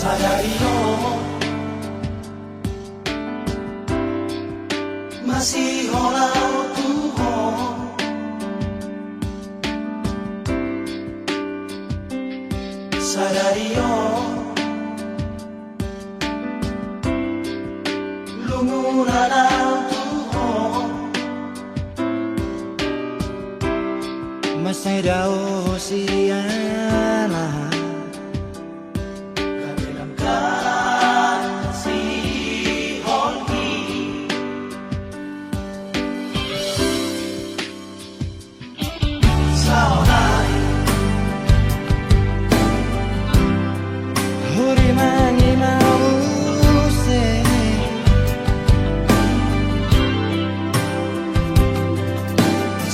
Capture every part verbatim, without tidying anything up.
Sadari on masihol au tu ho. Sadari on lungun au tu ho. Maseda ho siala. Gabe dang kasihol i. Saonari. Huri mangi ma muse.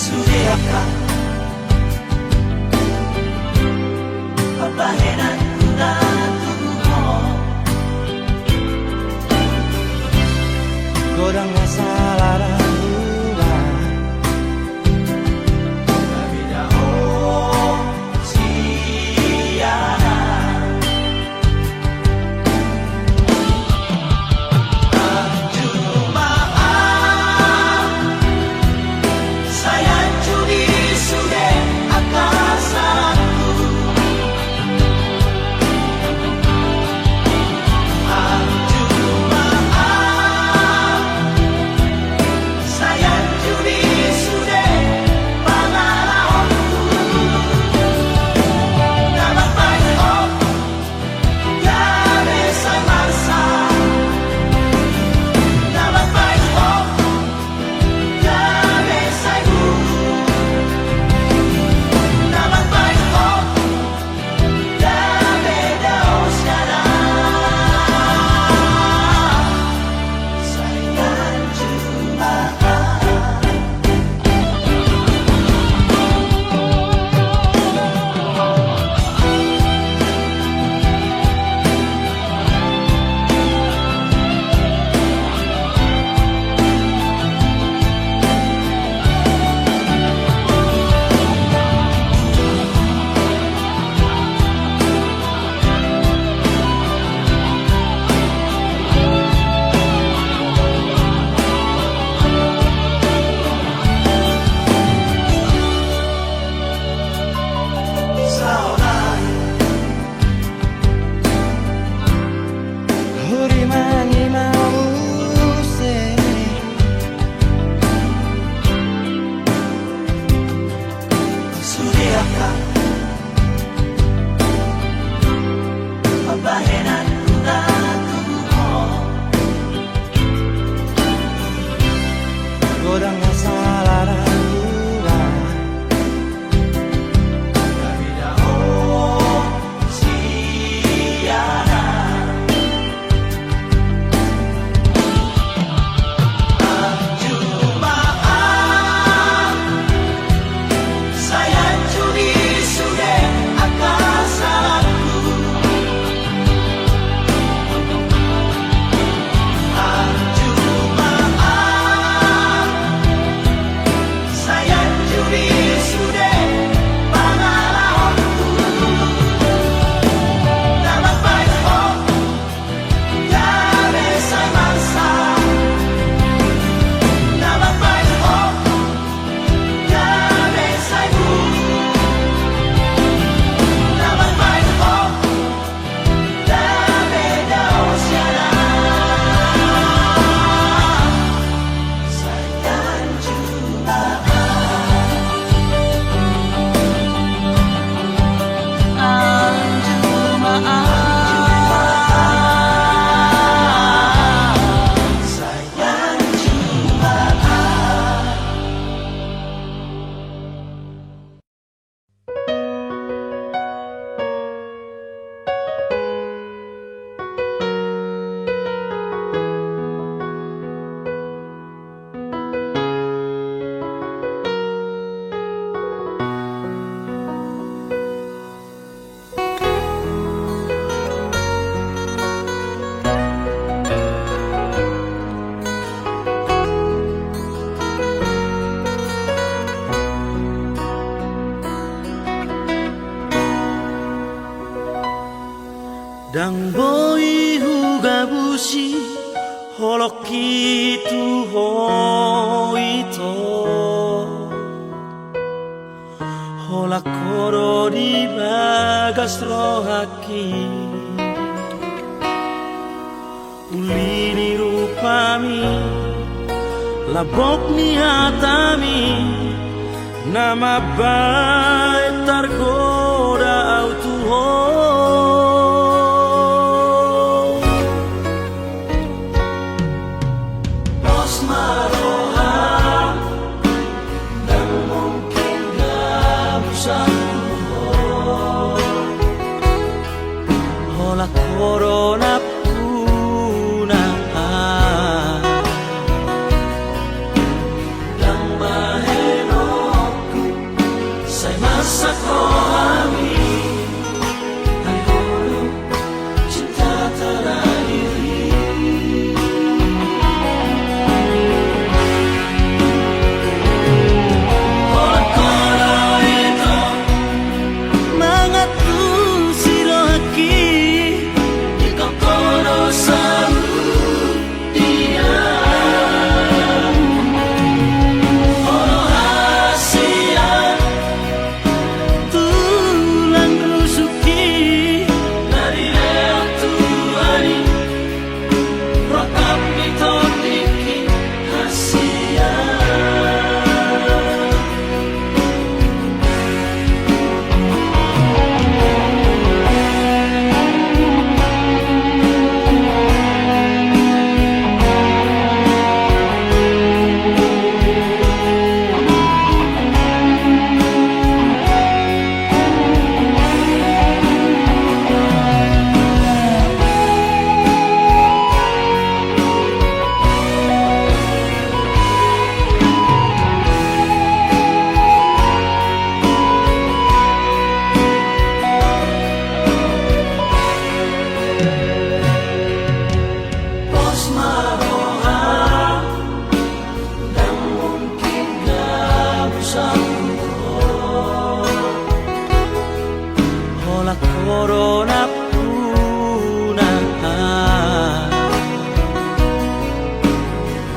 Sude angka pambahenan hudok tu ho. Godang na sala hubahen. Tabida ho siala. Huri mangi ma muse. Sude angka pambahenan hudok tu ho. Godang na sala hubahen. Ndang boi hugabusi holongki tu ho ito, holan ho do di bagas rohangki. Uli ni rupami, lambok ni hatami, na mambahen targoda au tu ho. Pos ma roham, ndang mungkin gabus ahu tu ho. Holan ho do nampuna. Ndang bahenonku, sai masak rohami. Ai ho do cinta terakhir i. Holan ho do ito, mangantusi rohangki. Ingkon ho do saur. Tulang rusukki, na dilehon Tuhan i, rongkap ni tondingki hasian. Pos ma roham, ndang mungkin gabus ahu tu ho. Holan ho do nampuna.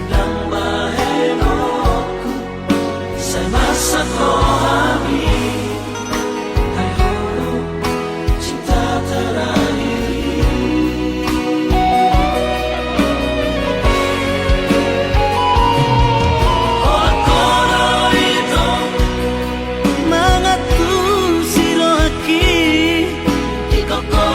Ndang bahenonku, sai masak rohami. Ai ho do cinta terakhir i. Holan ho do ito, mangantusi rohangki. Ingkon ho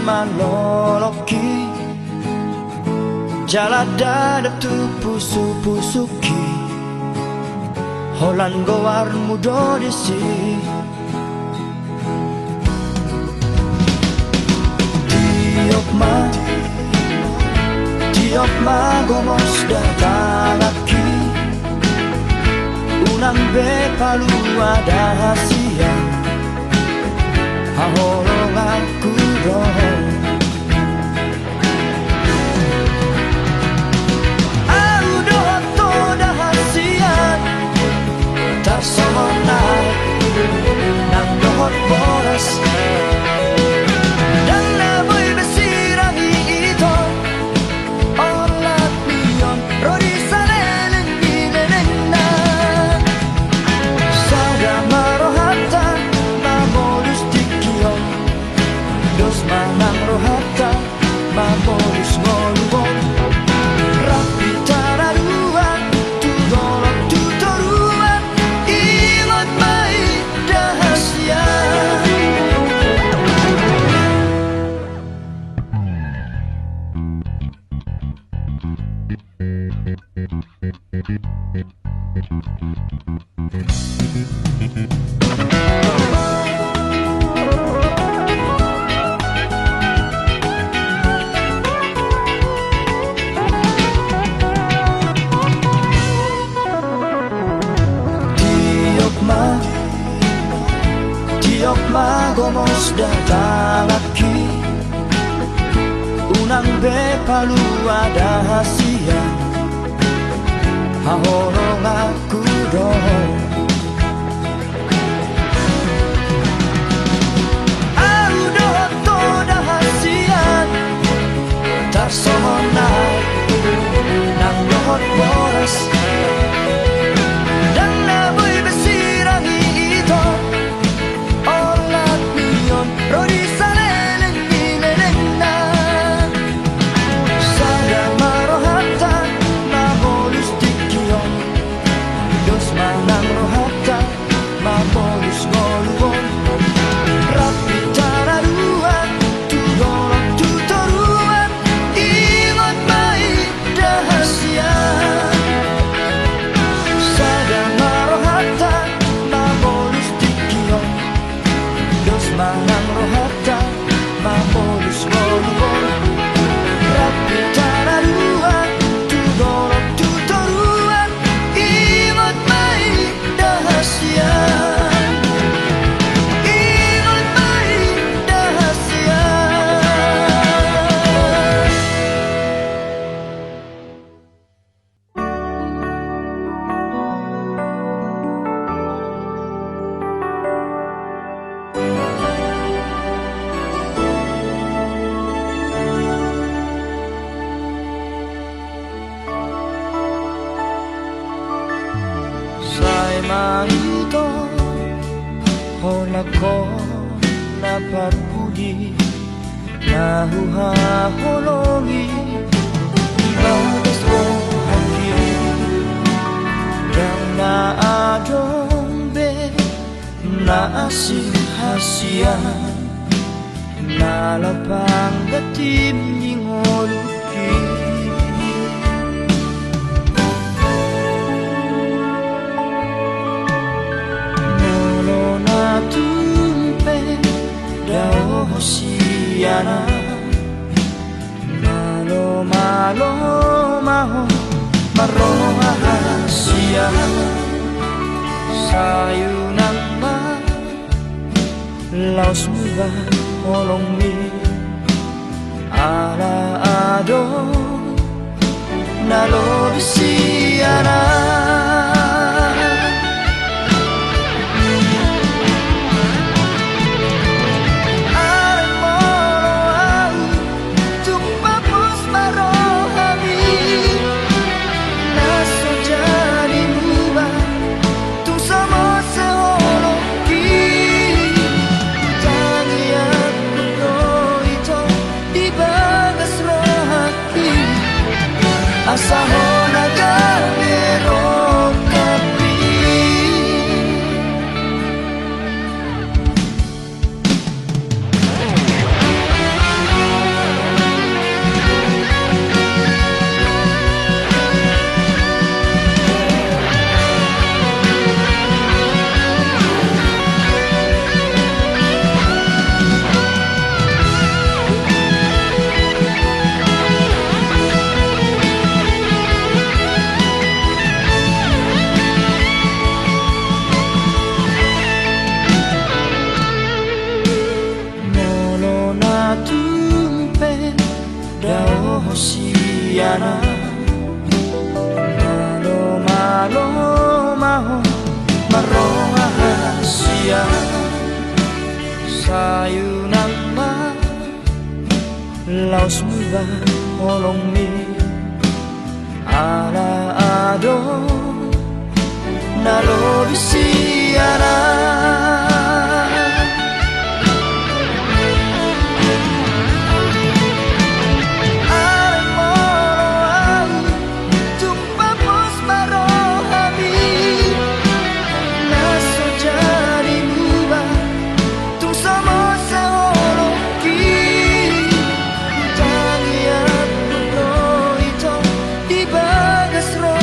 Malolongki jala dadap tu pusukpusukki, holan goarmu do disi. Tiop ma, tiop ma gomos da tanganki, unang be palua da hasian, haholonganku do. Ahu dohot ho da hasian, tarsongon aek nang dohot boras, ndang na boi be sirang i ito. Olat ni on ro di saleleng ni lelengna. Sada ma rohanta mamolus tingki on, dos ma nang rohanta mamolus ngolu on. Rap hita na dua tu dolok tu toruan, ingot ma i da hasian. Tiop ma, tiop ma gomos da tanganki, unang be palua da hasian, haholonganku do. Ahu dohot ho da hasian, tarsongon aek nang dohot boras, ndang na boi be sirang i ito. Olat ni on ro di saleleng ni lelengna. Sada ma rohanta mamolus tingki on, dos ma nang rohanta mamolus ngolu on. Rap hita na dua tu dolok tu toruan, ingot ma i da hasian. Sada ma rohanta mamolus tingki on, dos ma nang rohanta mamolus ngolu on. Rap hita na dua tu dolok tu toruan, ingot ma i da hasian. Ingot ma i da hasian. Sai ma ito, holan ho na parpudi na huhaholongi di bagas rohangki. Ndang na adong be na asing hasian, na laho pangganti ni ngolungki. Molo na tung pe dao ho sian ahu, malo, malo ma ho marroha hasian. Sai unang ma laos muba holongmi, ala adong na lobi sian ahu. Alai molo ahu tung pos ma rohami, na so jadi muba tung so mose holongki. Tangiangku do ito di bagas rohangki, asa ho na ga Paunang ma laos muba holongmi, ala adong na lobi sian ahu. Alai molo ahu tung pos ma rohami, na so jadi muba, tung so mose holongki. Tangiangku do i tong di bagas roha.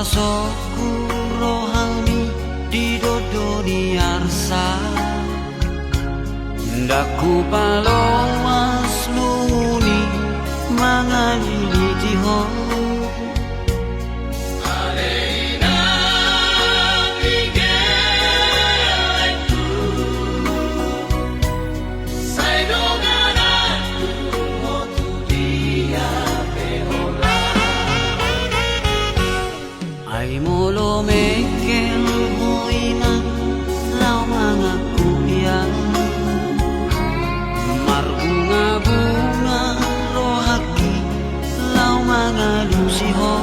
Soku rohami di dodo ni arsa, ndang hupaloas lunguni mangaliliti ho. Ai molo mengkel ho inang laho mangangkup ia, marbungabunga rohangki laho mangalusi ho.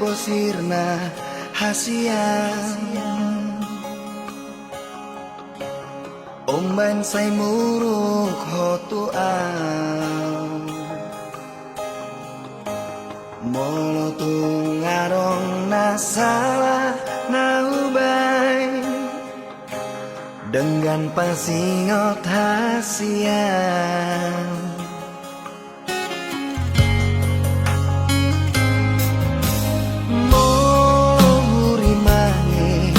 Bosir na hasian, umbaen sai muruk ho tu au. Molo tung adong na sala na hubaen, denggan pasingot hasian. Molo hurimangi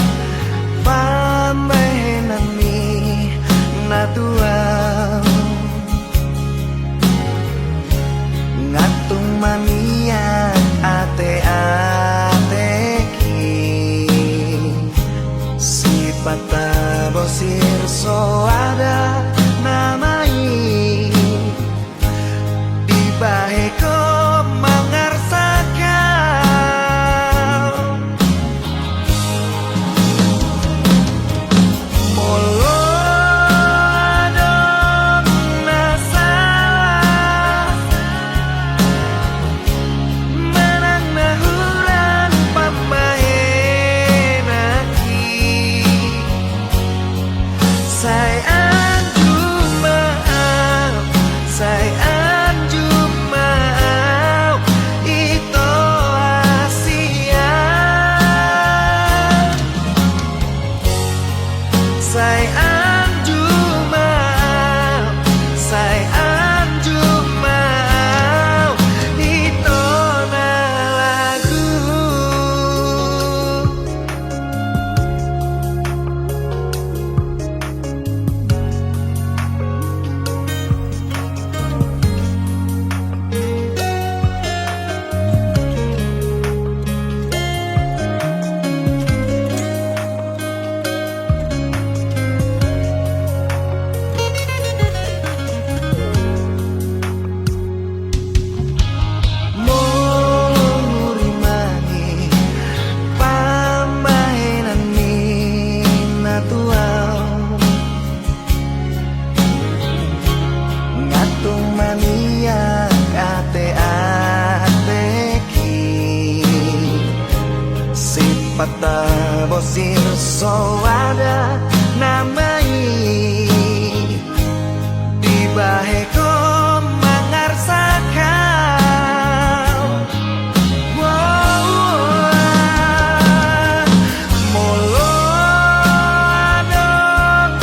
pambahenanmi na tu au, nga tung mamiak ateateki. Sipata bosir so ada nama i, dibahen ho mangarsak au. Molo adong na sala manang na hurang pambahenanki, sai anjung ma au, sai anjung ma au, ito hasian. Sai anjung ma au, sai anjung ma au, ito na lagu. Molo hurimangi pambahenanmi na tu au, nga tung mamiak ateateki. Sipata bosir so ada nama i, dibahen ho mangarsak au. Molo adong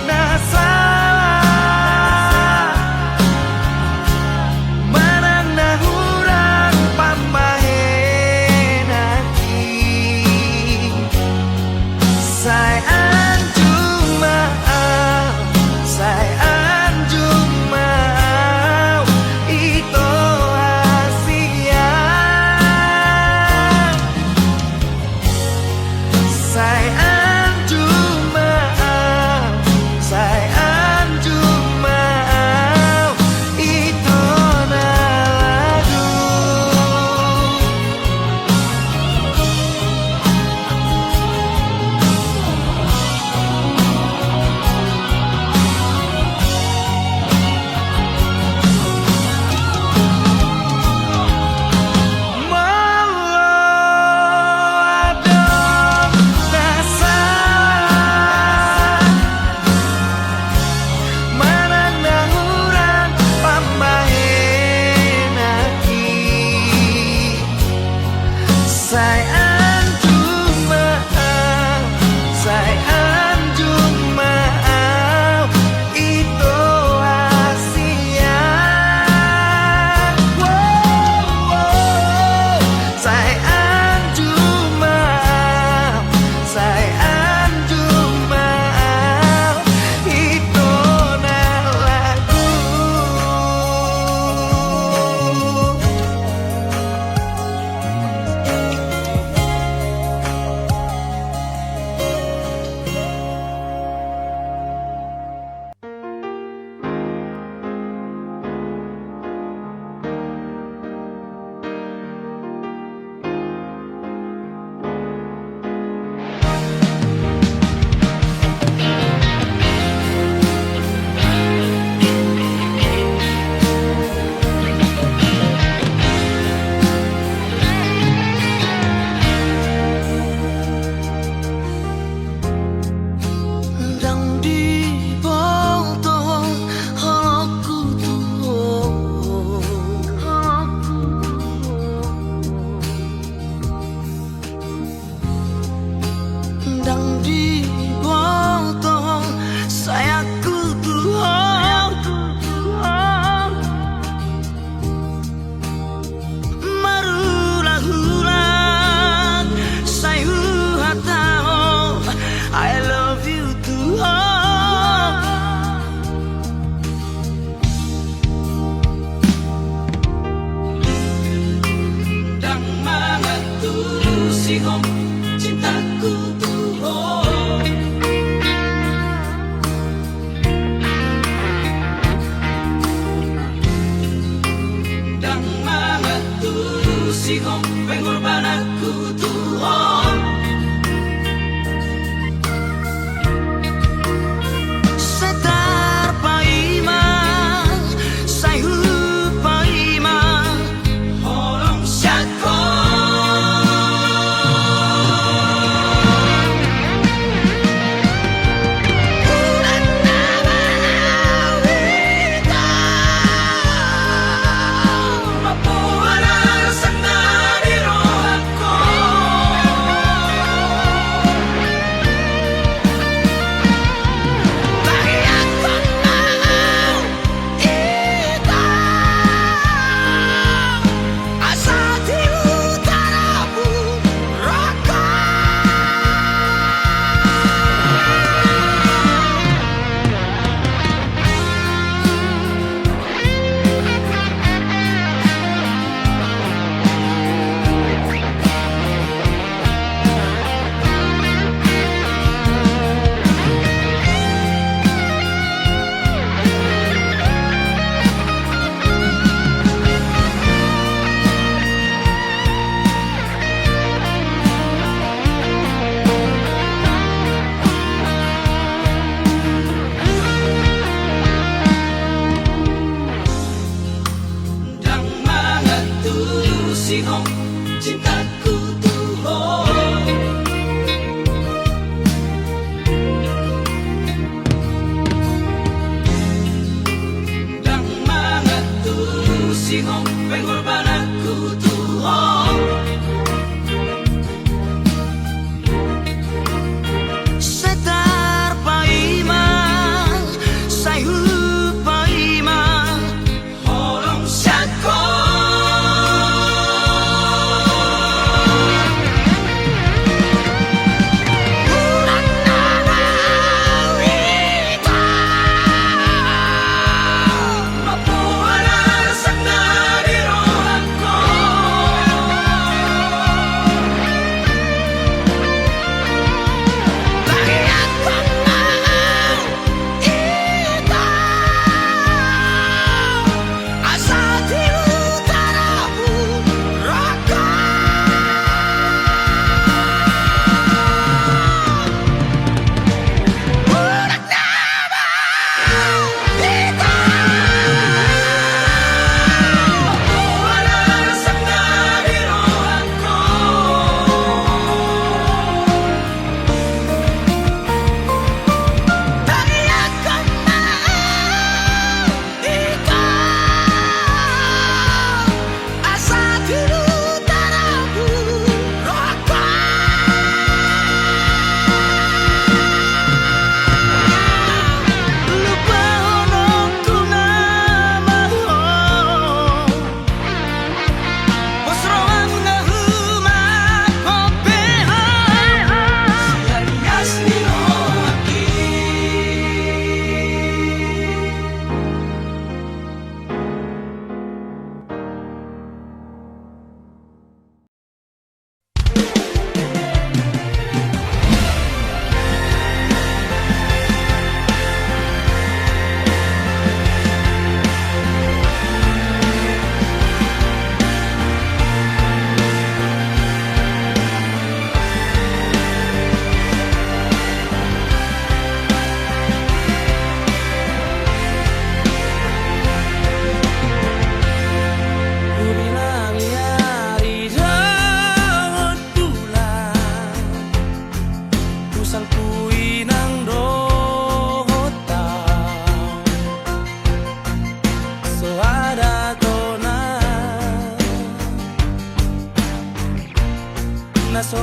na sala manang na hurang pambahenanki, sai anjung ma au,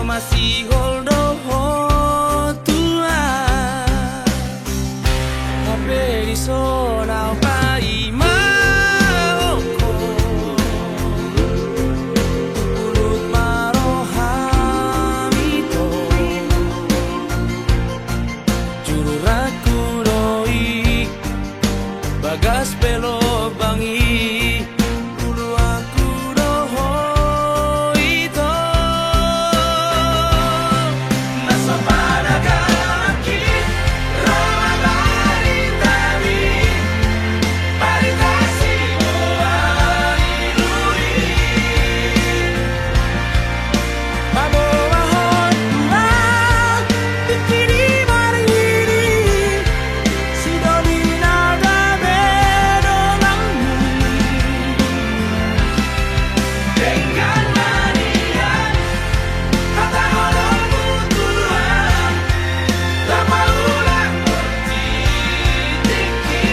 Masihol do ho tulang. Hape dison ahu paima ho. Turut ma roham ito. Juru ragu do i. Bagas pe lobang i. Uluanku do ho ito. Na so panagangki ro ma baritami. Barita simual i. Paboahon tulang, tingki di margiri, sidoli na gabe donganmu. Denggan ma nian hata holongmu tulang, na paulak tingki.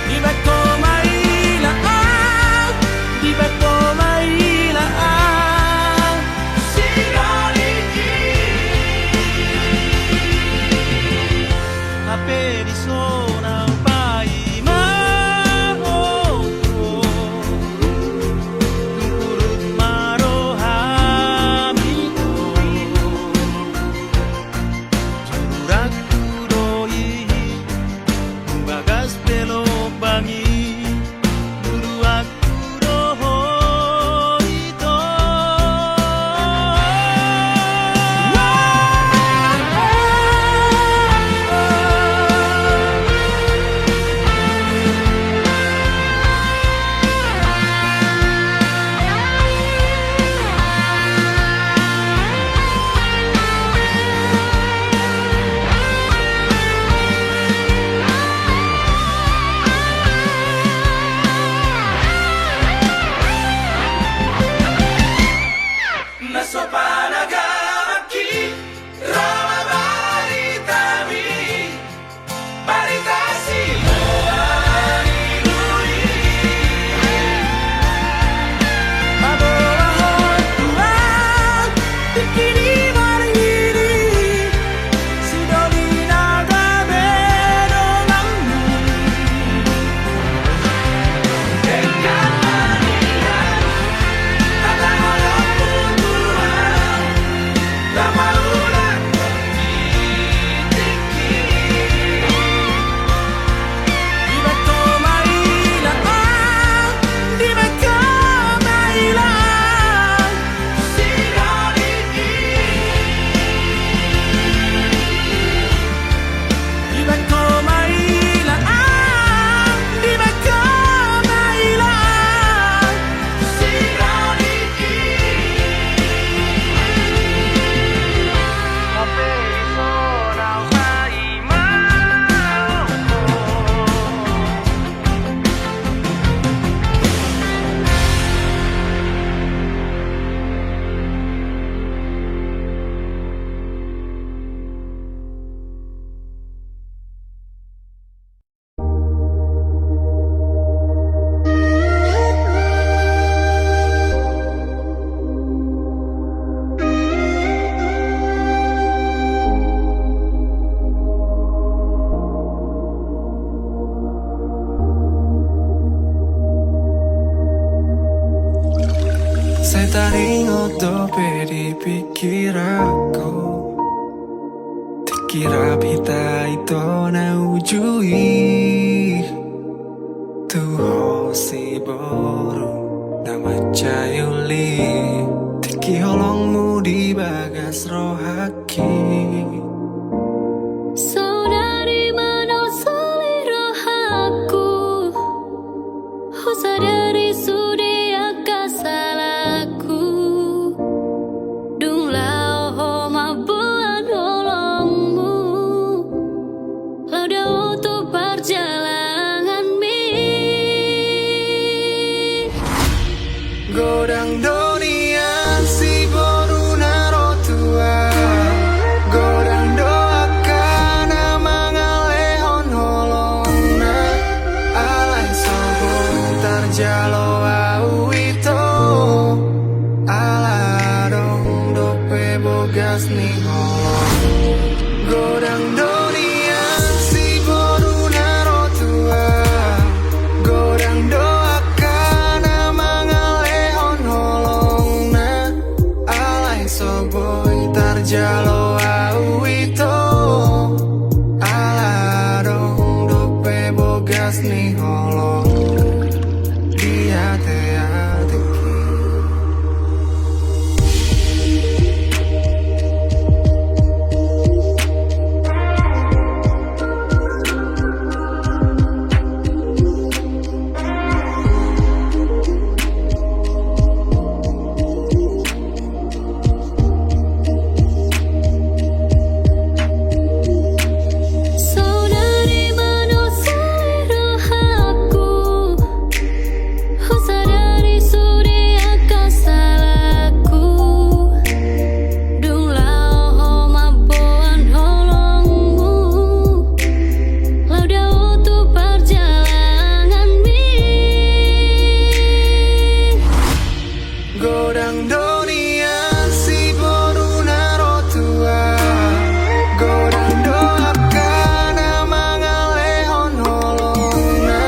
Dibahen ho ma ila au, dibahen ho ma ila au. Sidoli i. Hape dison ahu paima ho. Turut ma roham ito. Juru ragu do i, bagas pe lobang i, uluanku do ho ito. Na so panagangki ro ma baritami. Barita simual i. Paboahon tulang, tingki di margiri, sidoli na gabe donganmu. Denggan ma nian hata holongmu tulang, na paulak tingki. Dibahen ho ma ila au, dibahen ho ma ila au. Sidoli i. Dibahen ho ma ila au, dibahen ho ma ila au. Sai taringot dope di pikiranku. Tingki rap hita ito na uju i. Tu ho siboru na mansai uli. Tingki holongmu di bagas rohangki. Saudari, mauliate rohangku. Husadari sude angka salangku. Dung laho ho mamboan holongmu, laho dao tu parjalanganmi. Godang do nian siboru na ro tulang. Godang Bogas ni holong. Godang do nian si boru na ro tua. Godang do angka na mangalehon holongna. Alai so boi tarjalo au ito. Ala adong dope bogas ni holong. Di ate-ateki. Saudari, manosai rohangku, husadari sude angka salahku. Dung laho mamboan holongmu, laho dao tu parjalanganmi. Godang do nian si boru na ro tua. Godang do angka na mangalehon holongna.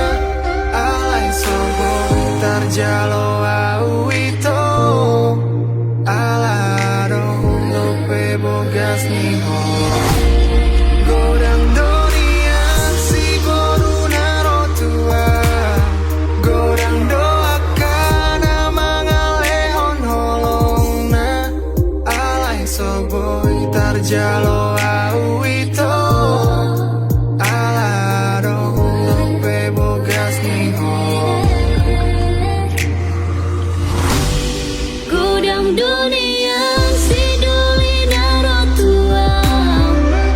Alai so boi tarjalo au ito. Ala adong dope bogas ni holong. Godang do nian si boru na ro tua. Godang do angka na mangalehon holongna. Alai so boi tarjalo au ito. Ala adong dope bogas ni holong. Godang do nian si doli na ro tua.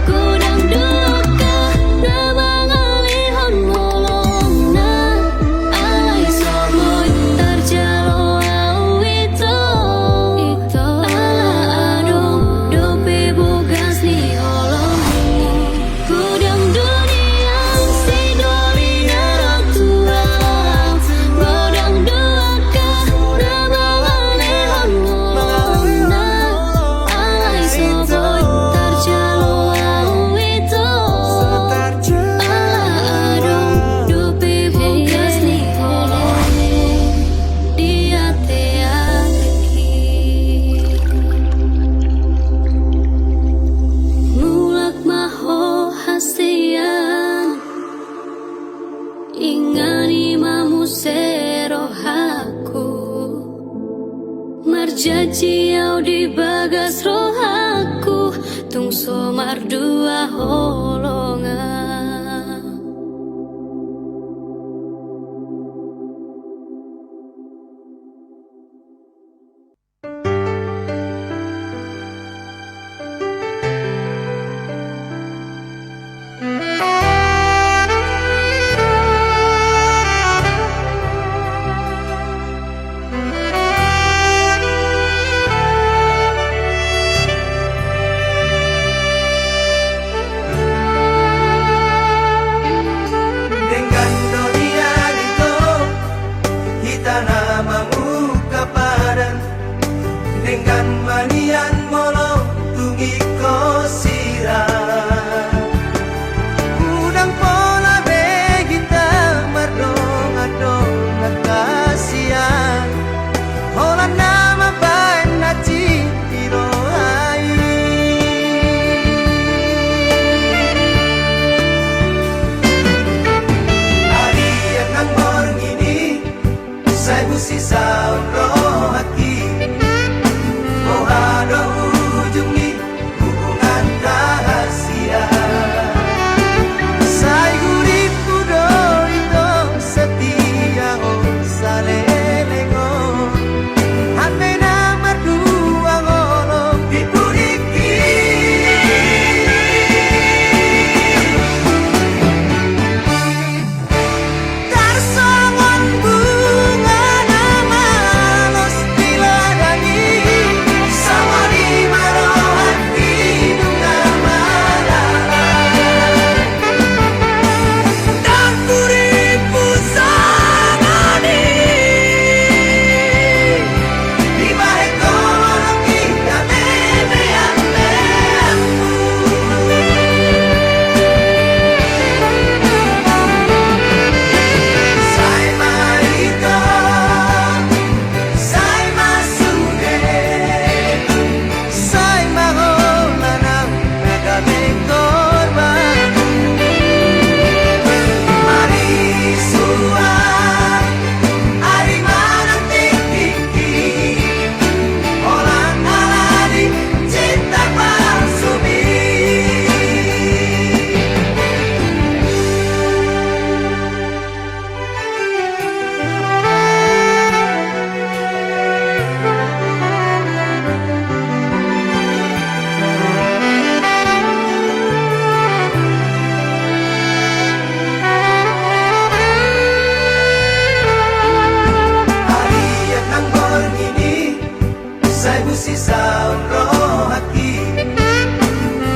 Godang do angka na mangalehon holongna. Alai so boi tarjalo au ito. Ala adong dope bogas ni holong. Godang do nian si doli na ro tua. Godang do angka na mangalehon holongna. Alai so boi tarjalo au ito. Ala adong dope bogas ni holong. Di ate-ateki. Mulak ma ho hasian, ingani ma muse rohangku. Marjanji au di bagas rohangku, tung so mardua holongan. Denggan do nian ito, hita na mamungka padan. Denggan ma nian molo tung ingkon sirang. Godang pola be hita mardongan-dongan hasian. Holan na mambaen na cinta di roha i. Arian nang borngin i, sai busisaon rohangki. Boha do ujung ni hubunganta? Sisaut rohangki,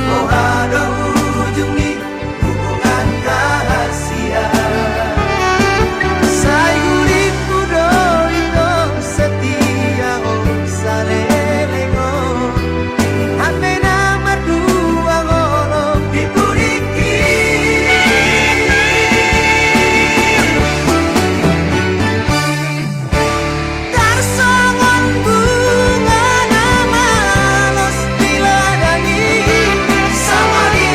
boha do ujung ni hubungan rahasia. Sai hulingku do ito setia, o saleleng on. Hami na marduang holong di pudingki. Tarsongon bunga na malos di ladang i, songon i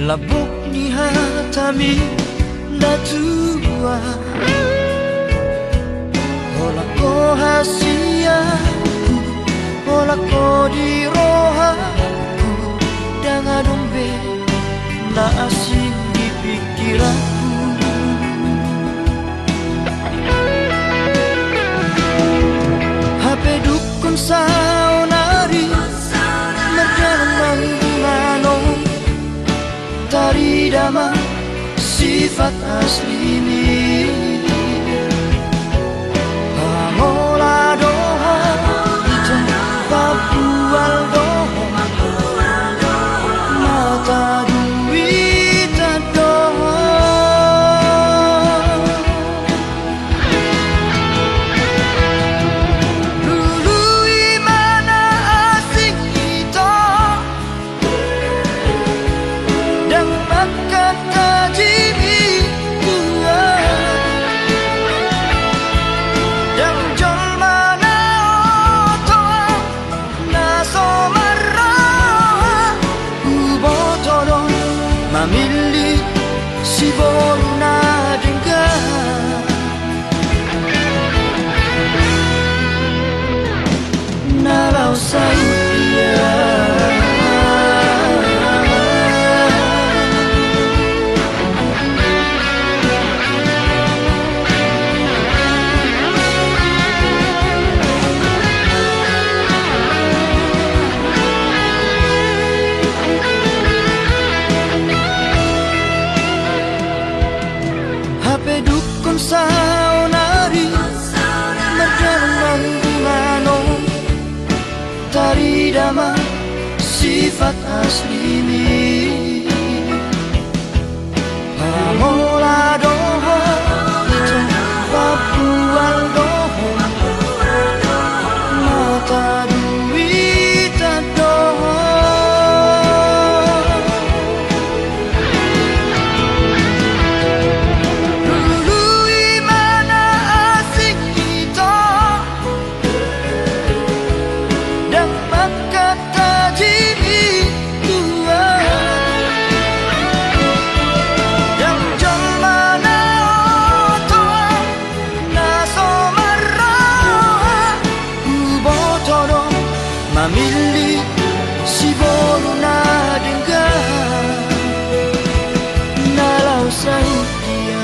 Lambok ni hatami na tua. Holan ho hasianku, holan ho di rohangku, ndang adong be na asing di pingkiranku. Hape dungkon saonari mardalan manggungan on, tarida ma sifat aslimi. Pangola do ho, ito, pabual do ho, mata duitan do ho. Lului ma na asing ito, ndang mangkatajimi tua. Ndang jolma na oto na so marroha, huboto do mamillit siboru na denggan. Na laos saut ia. Hape dungkon saonari mardalan manggungan on, tarida ma sifat aslimi. Pangola do ho, ito, pabual do ho, mata duitan do ho. Lului ma na asing ito, ndang mangkatajimi tua. Ndang jolma na oto na so marroha, huboto do mamillit siboru na denggan. Na laos saut ia.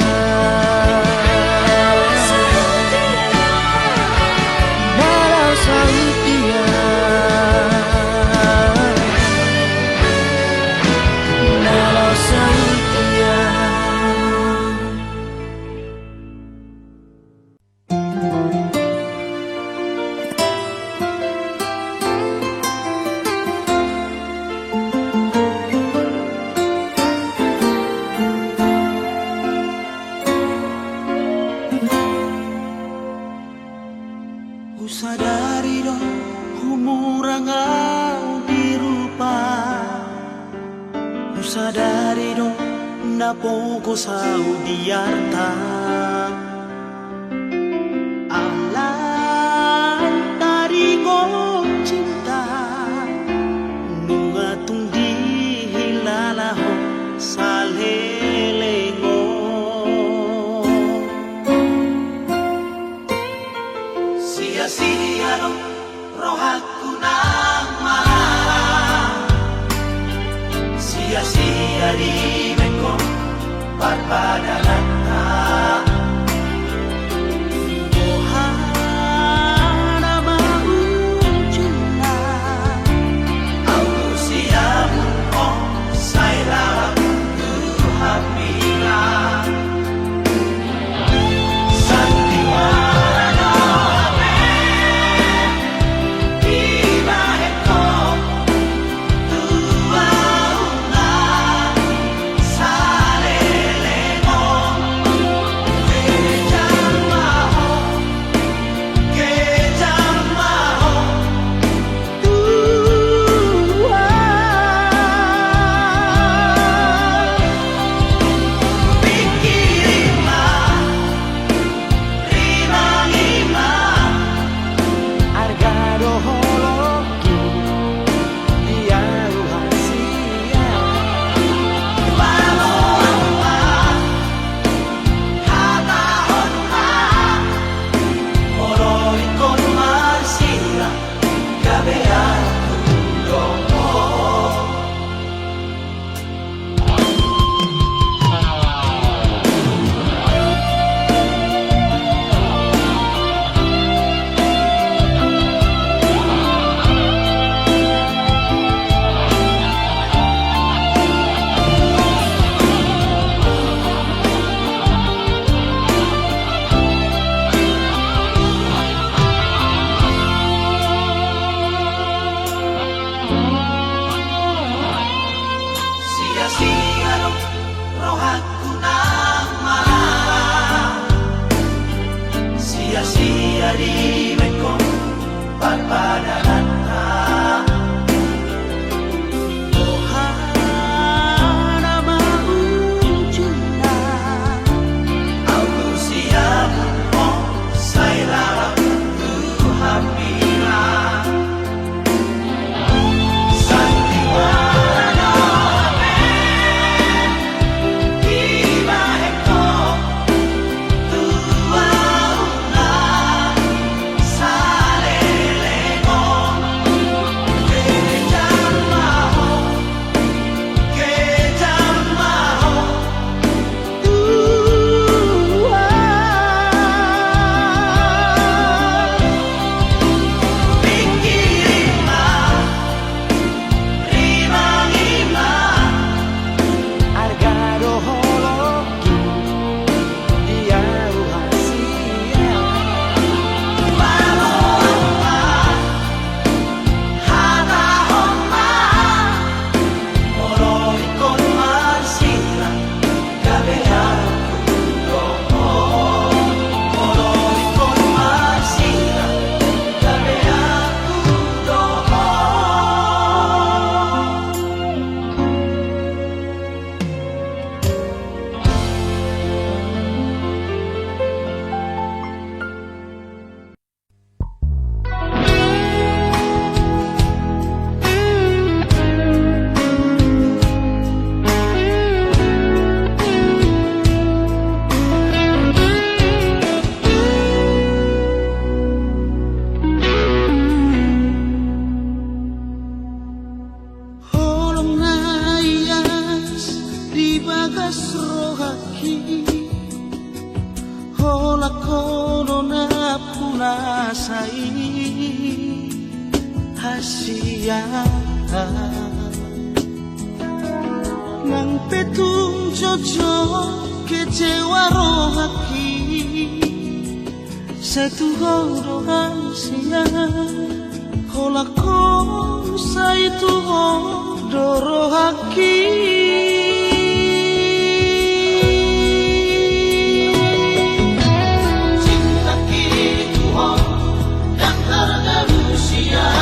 Na laos saut ia. Na laos saut ia. Husadari do humurang au di rupa. Husadari do na pogos au di arta. Alai taringot cinta, nunga tung dihilala ho saleleng on. Sia-sia do rohangku nang malara, sia-sia dibahen ho parpadananta. Boha nama ujungna? Au siamun ho sai laho tu hambira. Sia-sia dibaen ho parpadananta. Boha nama ujungna? Ahu siapon ho sai lalap tu hambina. Holong na ias di bagas rohangki, holan ho do nampuna sai hasian. Nang pe tung jotjot kecewa rohangki, sai tu ho do hasian, holan ho sai tu ho do rohangki. Cintangki tu ho ndang targalusian.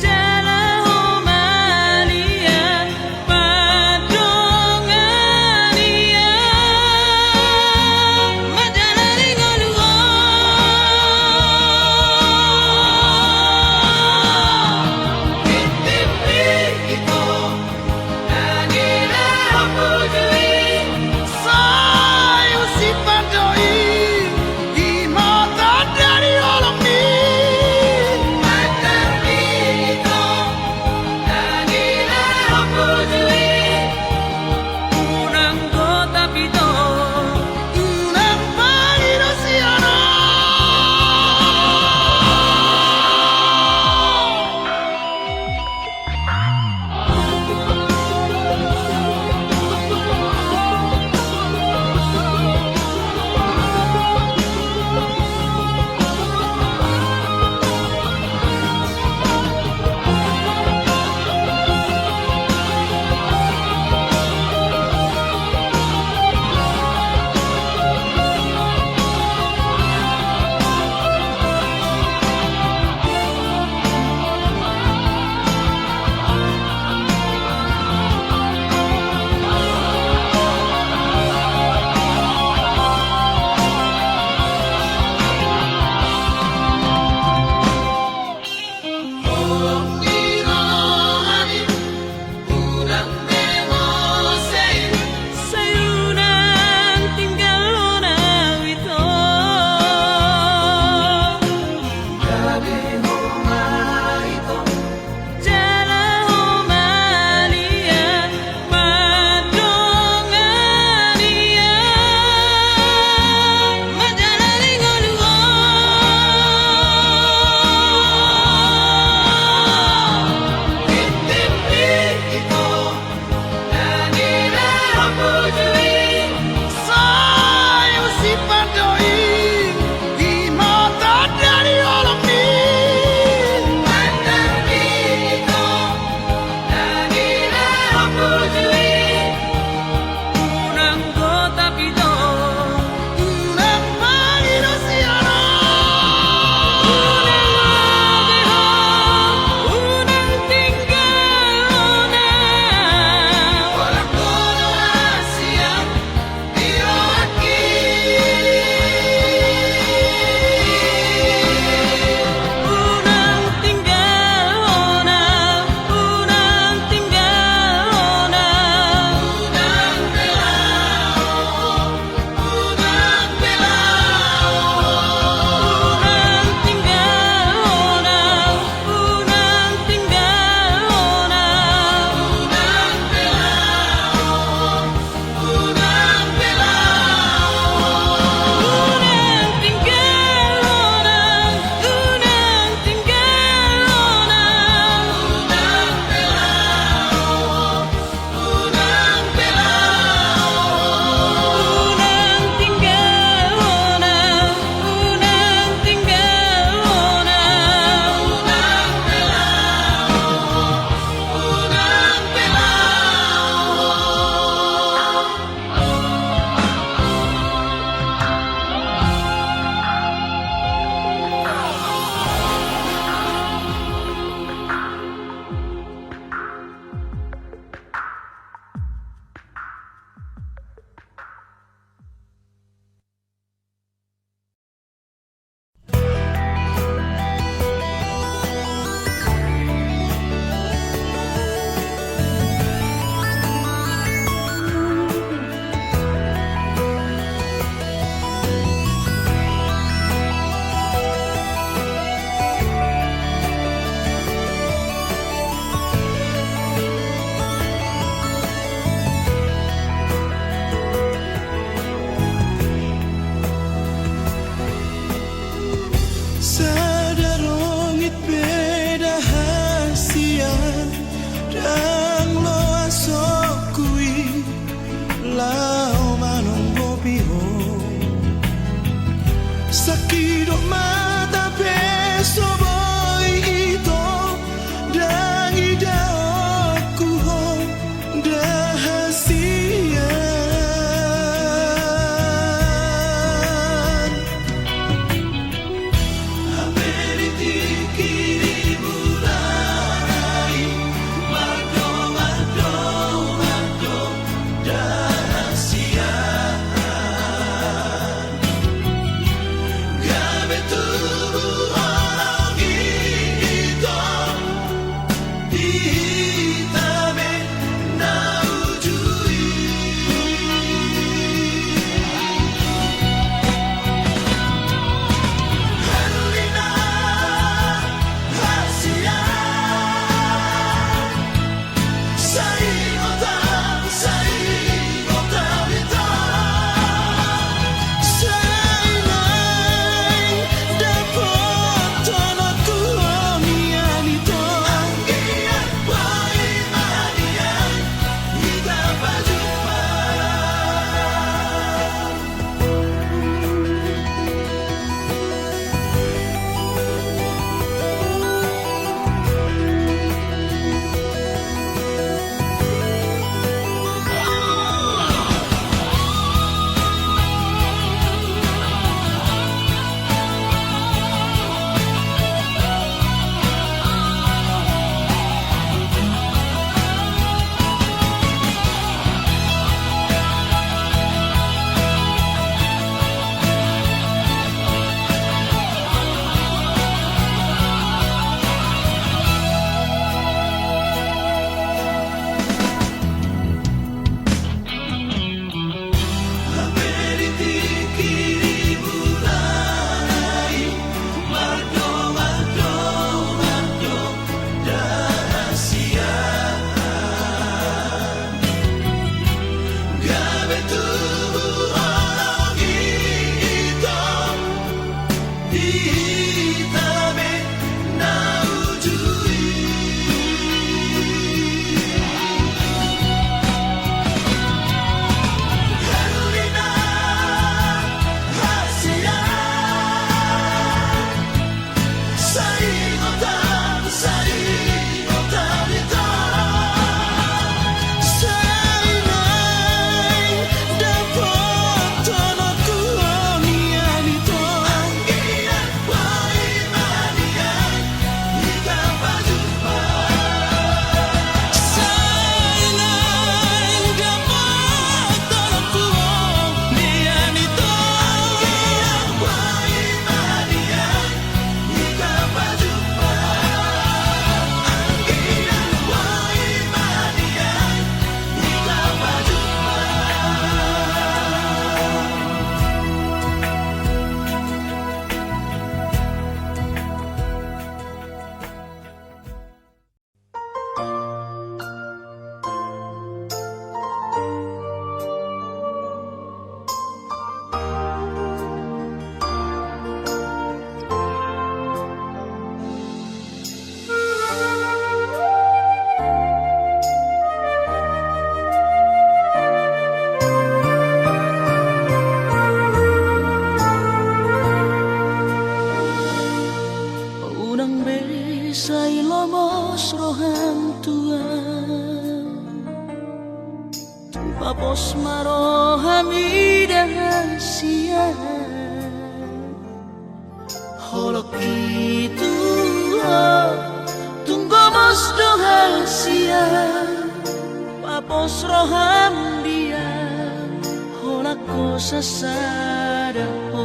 Jala ho maliat pandongan i, manjalani ngolu on. Tintin ni ito. Sai usip ma do i, i ma tanda ni holong ni Unang be sai lomos roham tu ahu. Tung papos ma roham ida hasian. Holong i tu ho, tung gomos do hasian. Papos roham di ahu, holan ho sasada ho.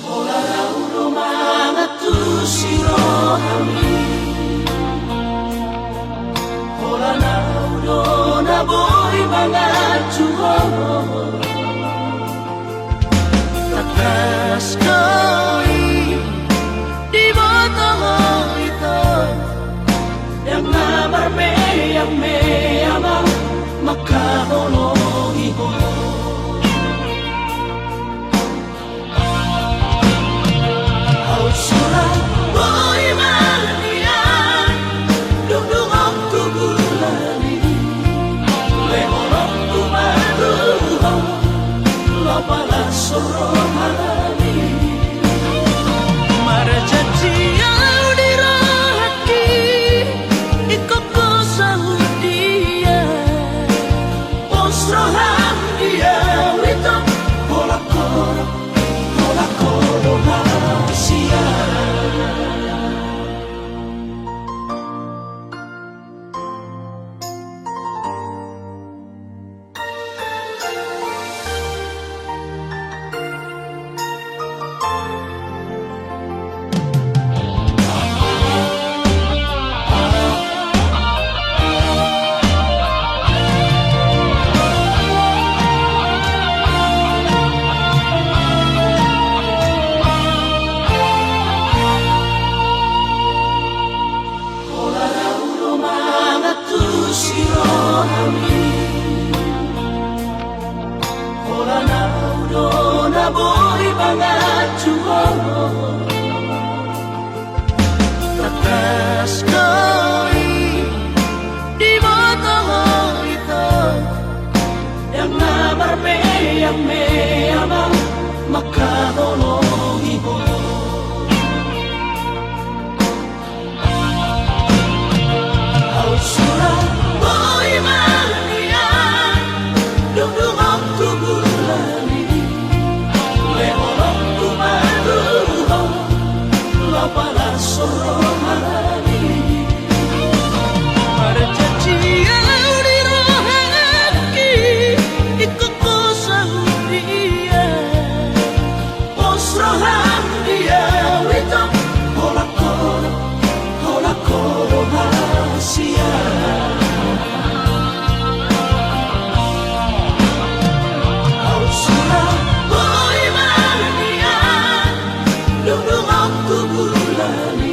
Holan ahu do mangantusi roham i. Holan ahu do na boi manganju ho. Tangkas do i diboto ho ito. Ndang na marmeamea ma mangkaholongi ho. Ahu sura boi marnian, dung dung on tu bulan i. Lehononku ma tu ho, laho palas roham i. Marjanji ahu di rohangki, ingkon ho saut di ahu. Pos roham di ahu ito, holan ho do, holan ho do hasian. Holan ahu do mangantusi roham i. Holan ahu do na boi manganju ho. Tangkas do i diboto ho ito. Ndang na marmeamea ma mangkaholongi ho. Ahu sura boi marnian, dung dung on tu bulan i. Lehononku ma tu ho, laho palas roham i. Marjanji ahu di rohangki, ingkon ho saut di ahu. Pos roham di ahu ito, holan ho do, holan ho do hasian. Ahu sura boi marnian, dung dung on tu bulan i.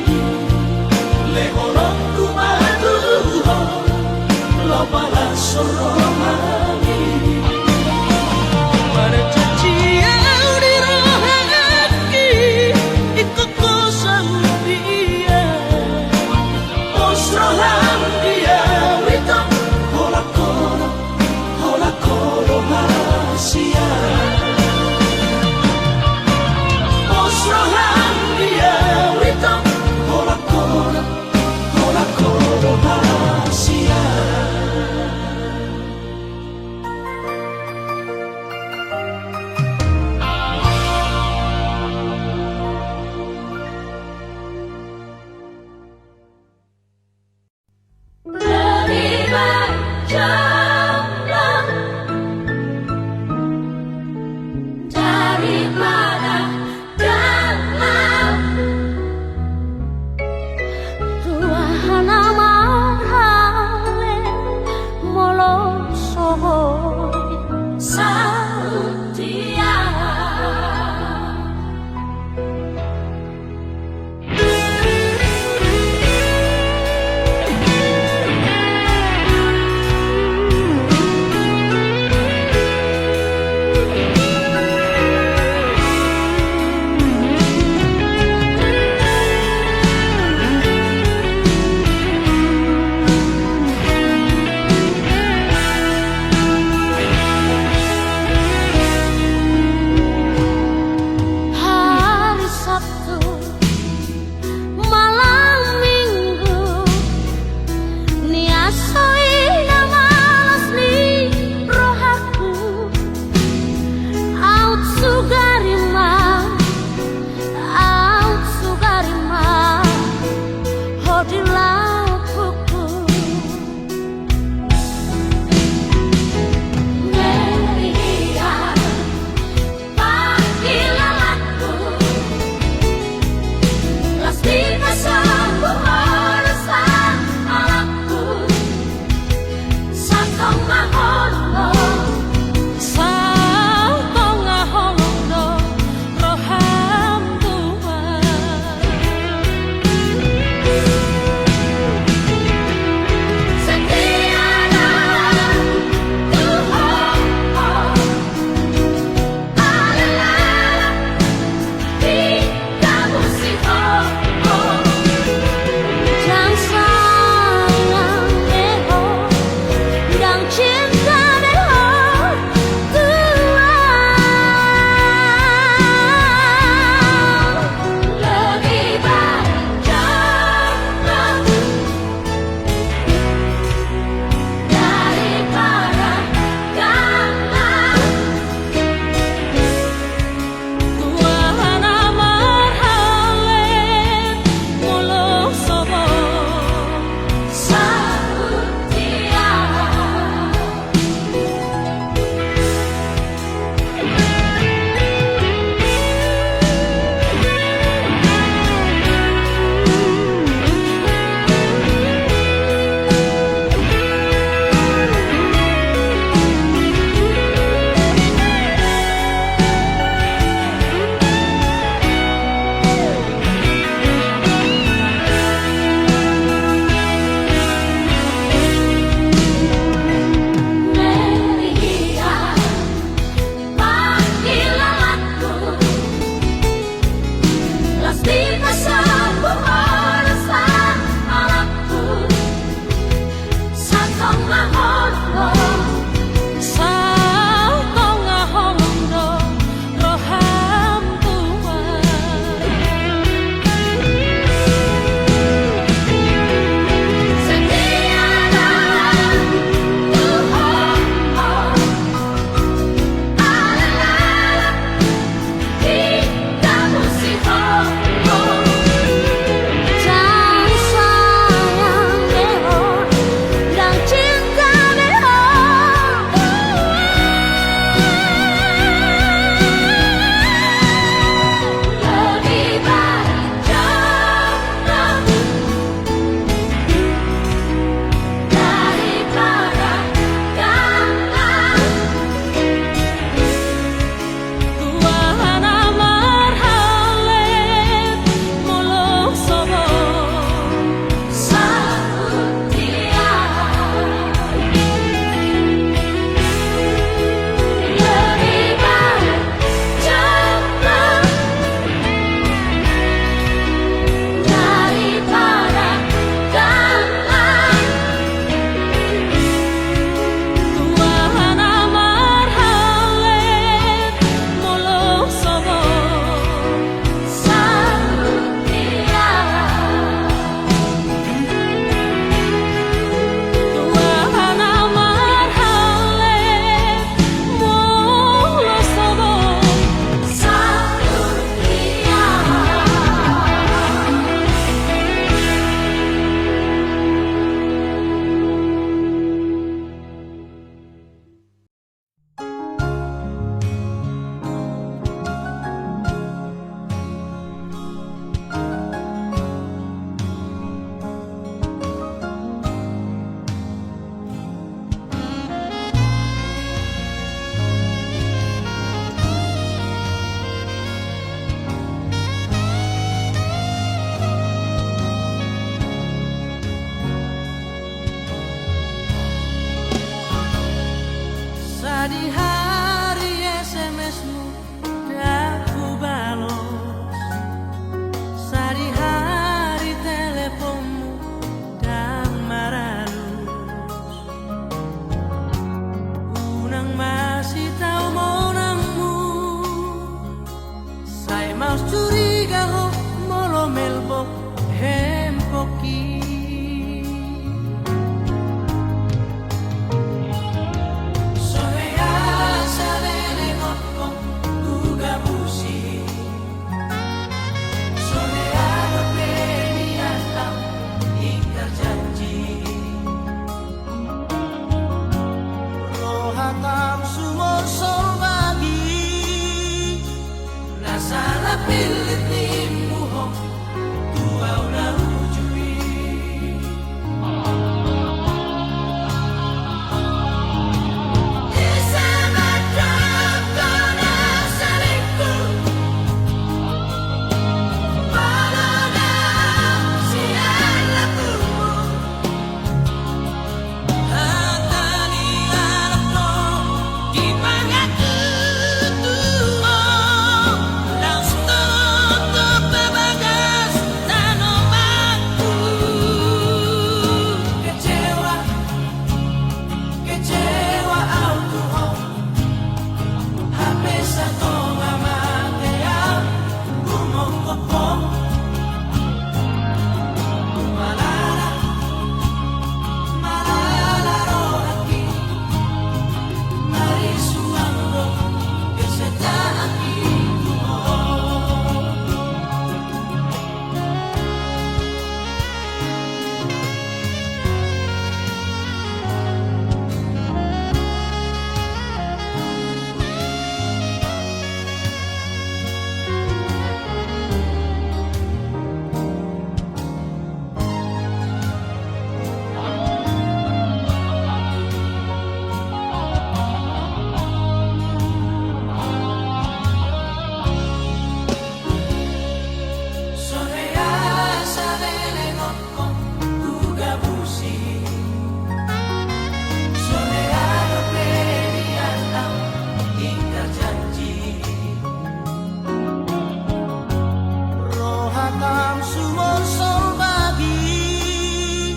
Sumorso bagi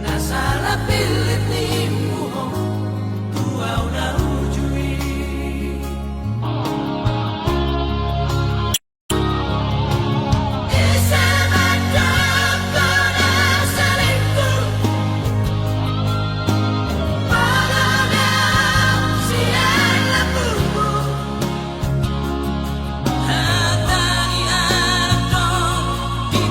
na sala pillit ni muhom tu au na uju i. Ise mandok na salingkuh, molo dang sian lambungmu. Hata ni anak do di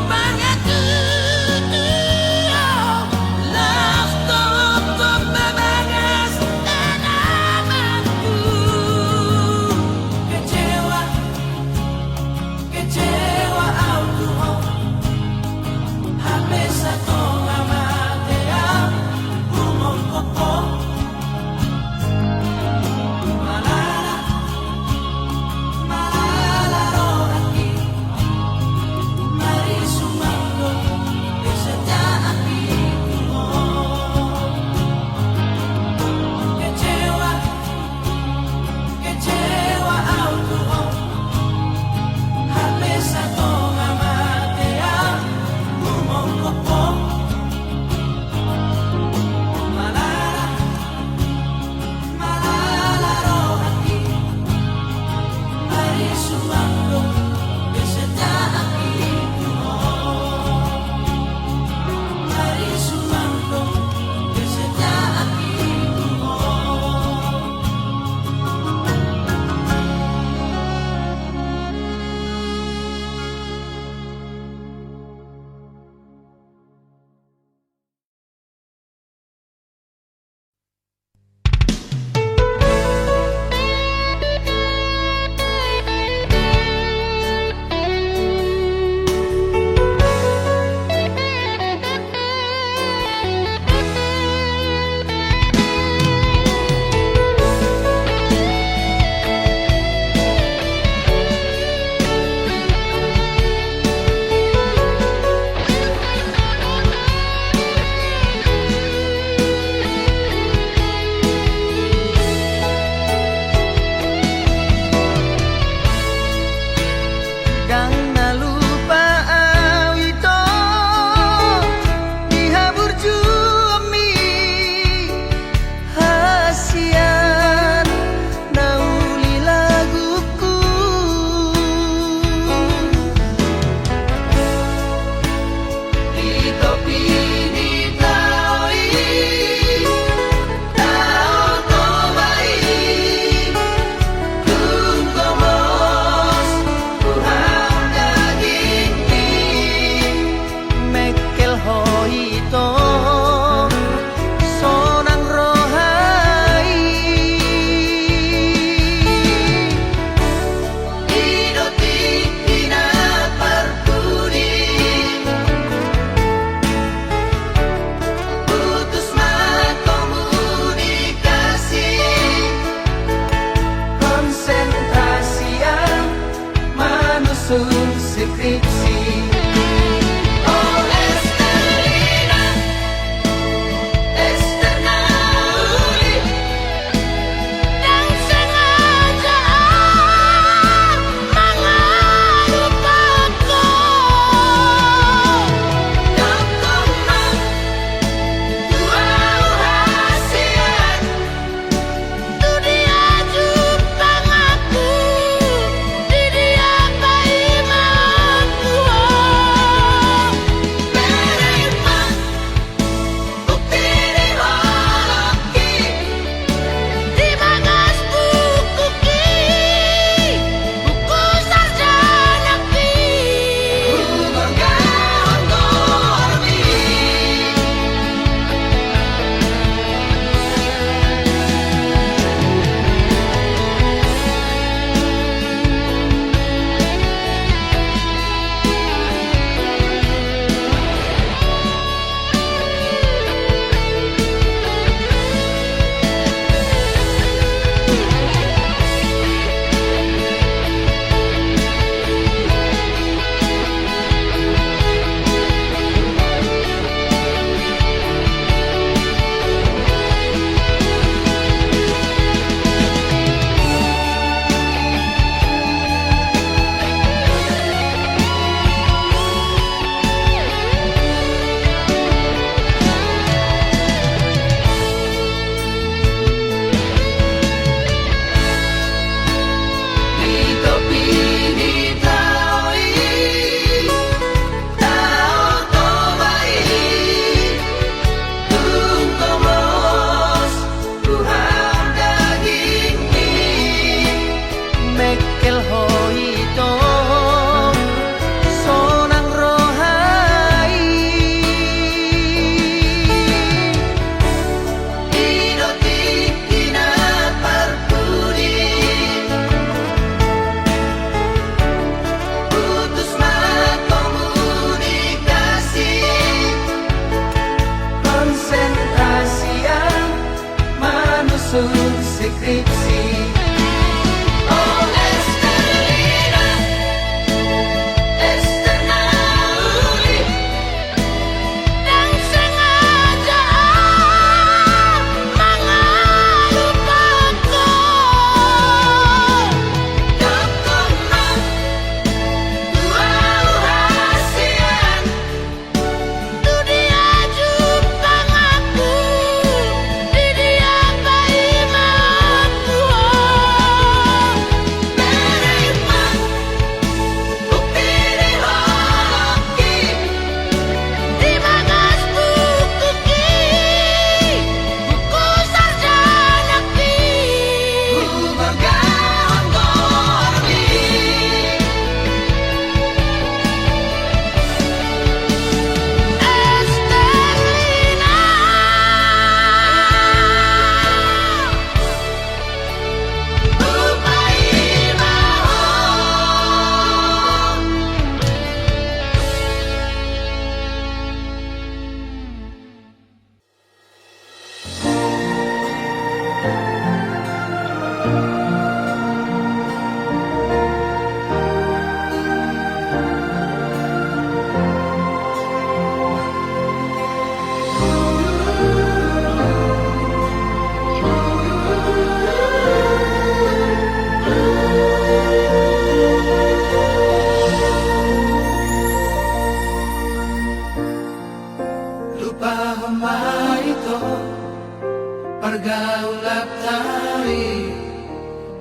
Gaulap tai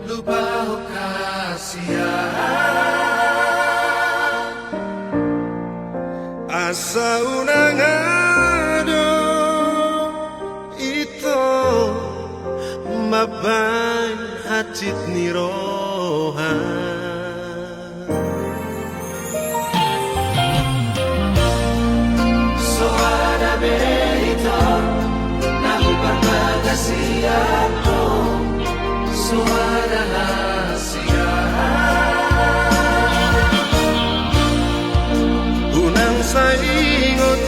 lupa hokasian. Asa unang adong ito mambaen hansit ni roha. Soada be ito na huparbagas sian ho. Soada hasian. Unang sai ingot-ingot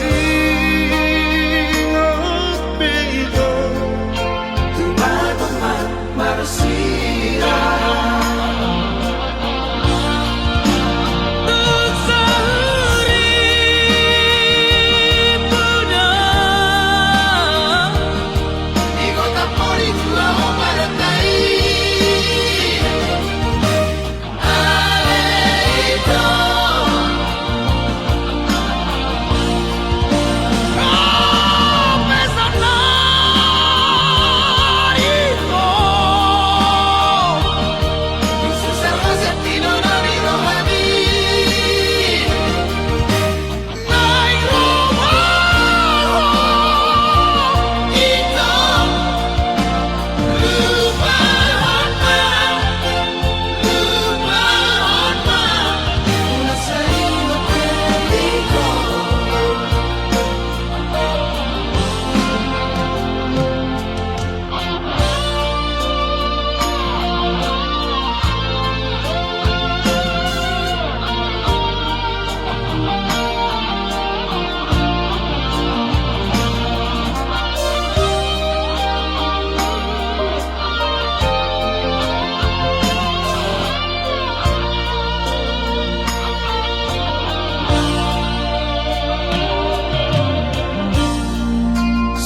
be ito. Tumagon ma marsira.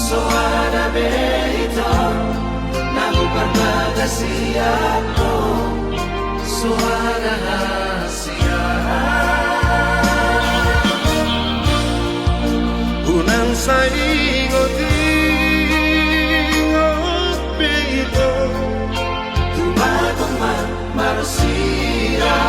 Soada be ito na huparbagas sian ho. Soada hasian. Unang sai ingot-ingot be ito. Tumagon ma marsira.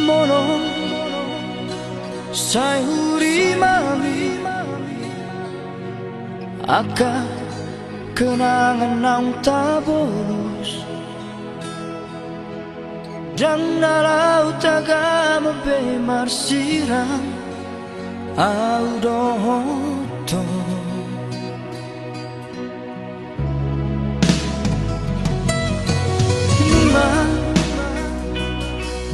Molo sai hurimami angka kenangan naung tabolus, ndang na laho tagam be marsirang au dohot ho. Nunga,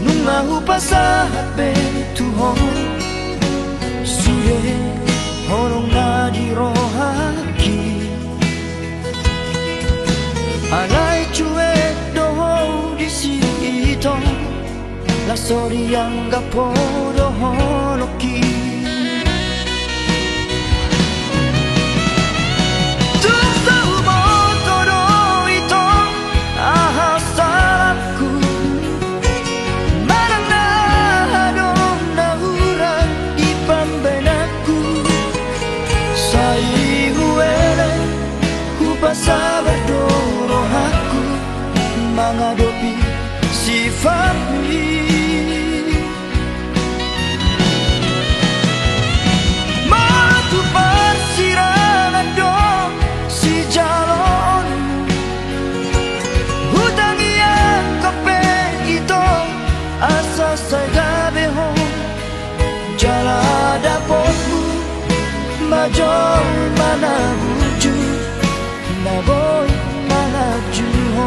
nunga hupasahat be tu ho sude holong na di rohangki. Alai cuek do ho disi, ito. Laos so dianggap ho dohot holongki. Tung so huboto do ito aha salangku, manang na adong na hurang di pambahenanku. Sai huelek, hupasabar do rohangku mangadopi sifatmi. Molo tu parsirangan do sijaloonmu, hutangiangkon pe ito asa sai gabe ho. Jala dapotmu ma jolma na burju, na boi manganju ho.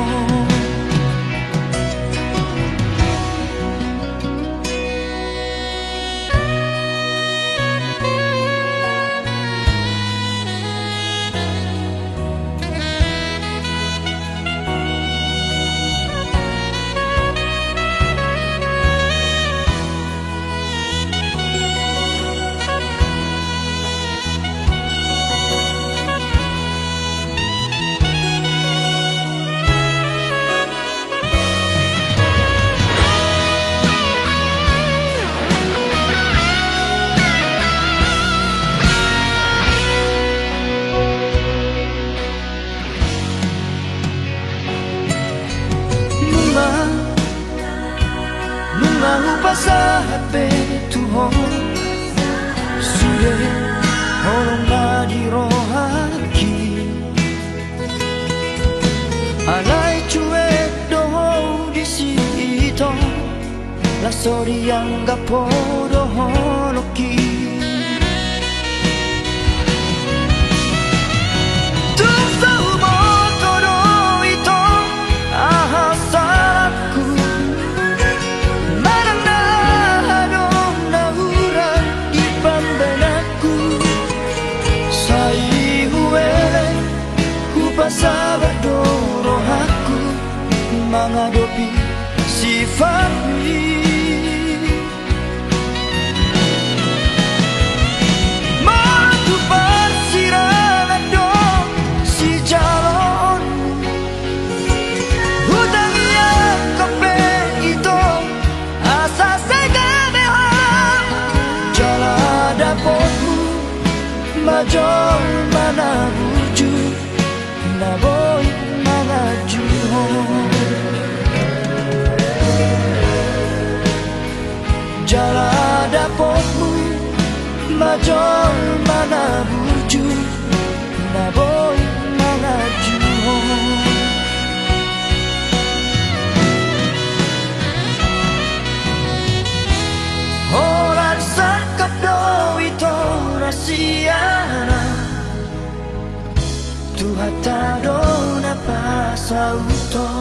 Nunga, nunga hupasahat be tu ho sude holong na di rohangki. Alai cuek do ho disi, ito. Laos so dianggap ho dohot holongki. Tung so huboto do ito aha salangku, manang na adong na hurang di pambahenanku. Sai huelek, hupasabar do rohangku mangadopi sifatmi. Molo tu parsirangan do sijaloonmu, hutangiangkon pe ito asa sai gabe ho. Jala dapotmu ma jolma na burju, na boi manganju ho. Jala dapotmu ma jolma na burju, na boi manganju ho. Holan sangkap do ito na siaran, Tuhanta do na pasauthon.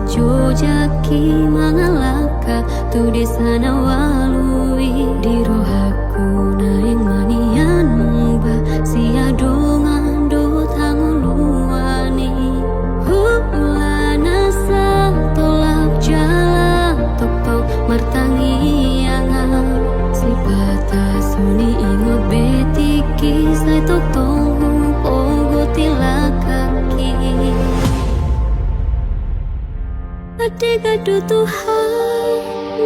Jojaki mangalangka tu desa na ualu i, di rohangku naeng ma nian mungba sian dongan dohot hangoluan i. Hulana satolap jala tongtong martangiangan, sipata so niingot be tingki, sai tongtong hupogot i langkangki. Andigan do Tuhan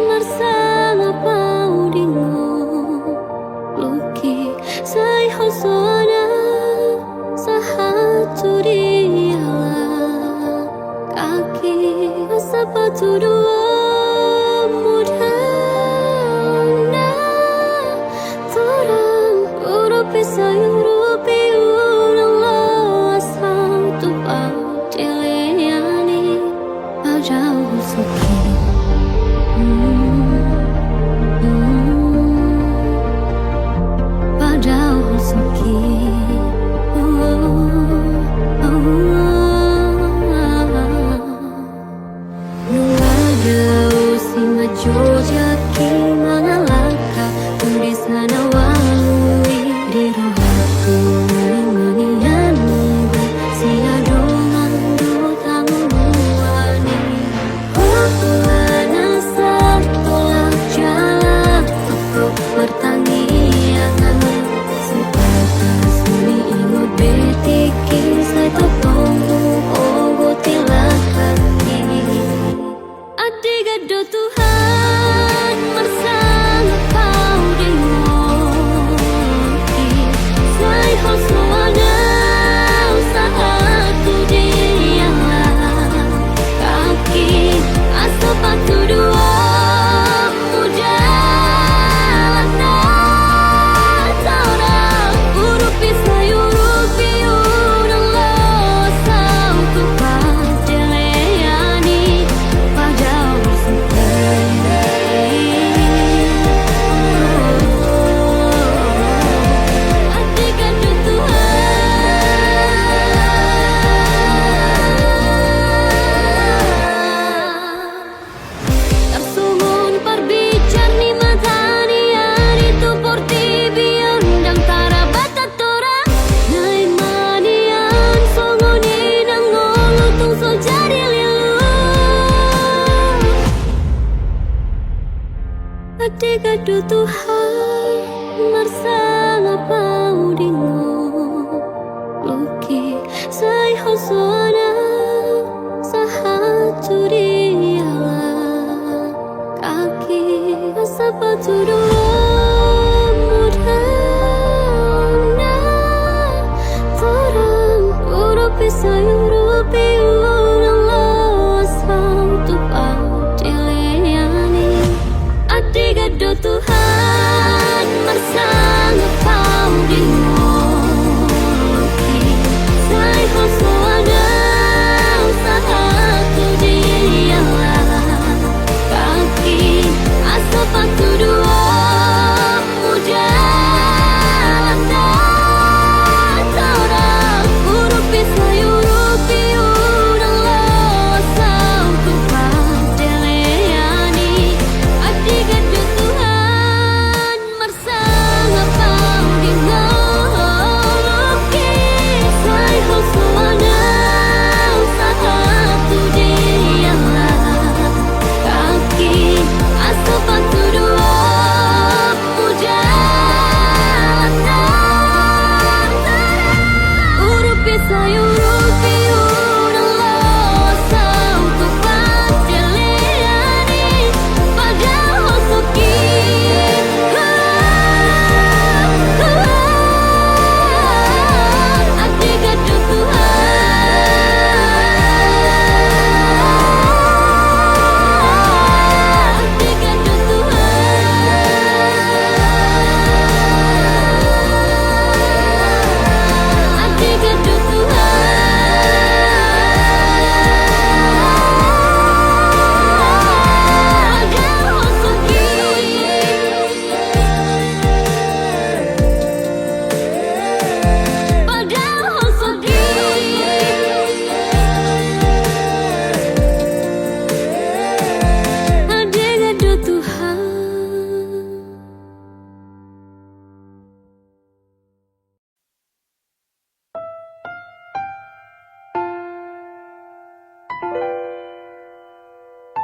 marsangap ahu di ngolungki, sai holsoan ahu sahat tu dia langkangki. Asa patuduhonmu ndang na torang, urupi sai urupi, unang loas ahu tu pardelean i. Padahal soki, mm, mm, padahal soki, oh, oh, oh. Nunga dao si manjojaki mangalangka tu desa na ualu i, di rohangku naeng ma nian mungba sian dongan dohot hangoluan i. Hulana satolap jala tongtong martangiangan, sipata so niingot be tingki, sai tongtong hupogot i langkangki. Andigan do Tuhan marsangap ahu di ngolungki, sai holsoan ahu sahat tu dia langkangki. Asa patuduhonmu ndang na torang, urupi sai urupi, unang loas ahu tu pardelean i. Padahal soki, andigan do Tuhan. Tarsongon parbincar ni mata ni ari tu portibi on, ndang tarbahen torang, naeng ma nian songon i nang ngolu tung so jadi lilu. Andigan do Tuhan marsangap ahu di ngolungki, sai holsoan ahu sahat tu dia langkangki. Asa patuduhonmu ndang na torang, urupi sai urupi, unang loas ahu tu pardelean i. Andigan do Tuhan.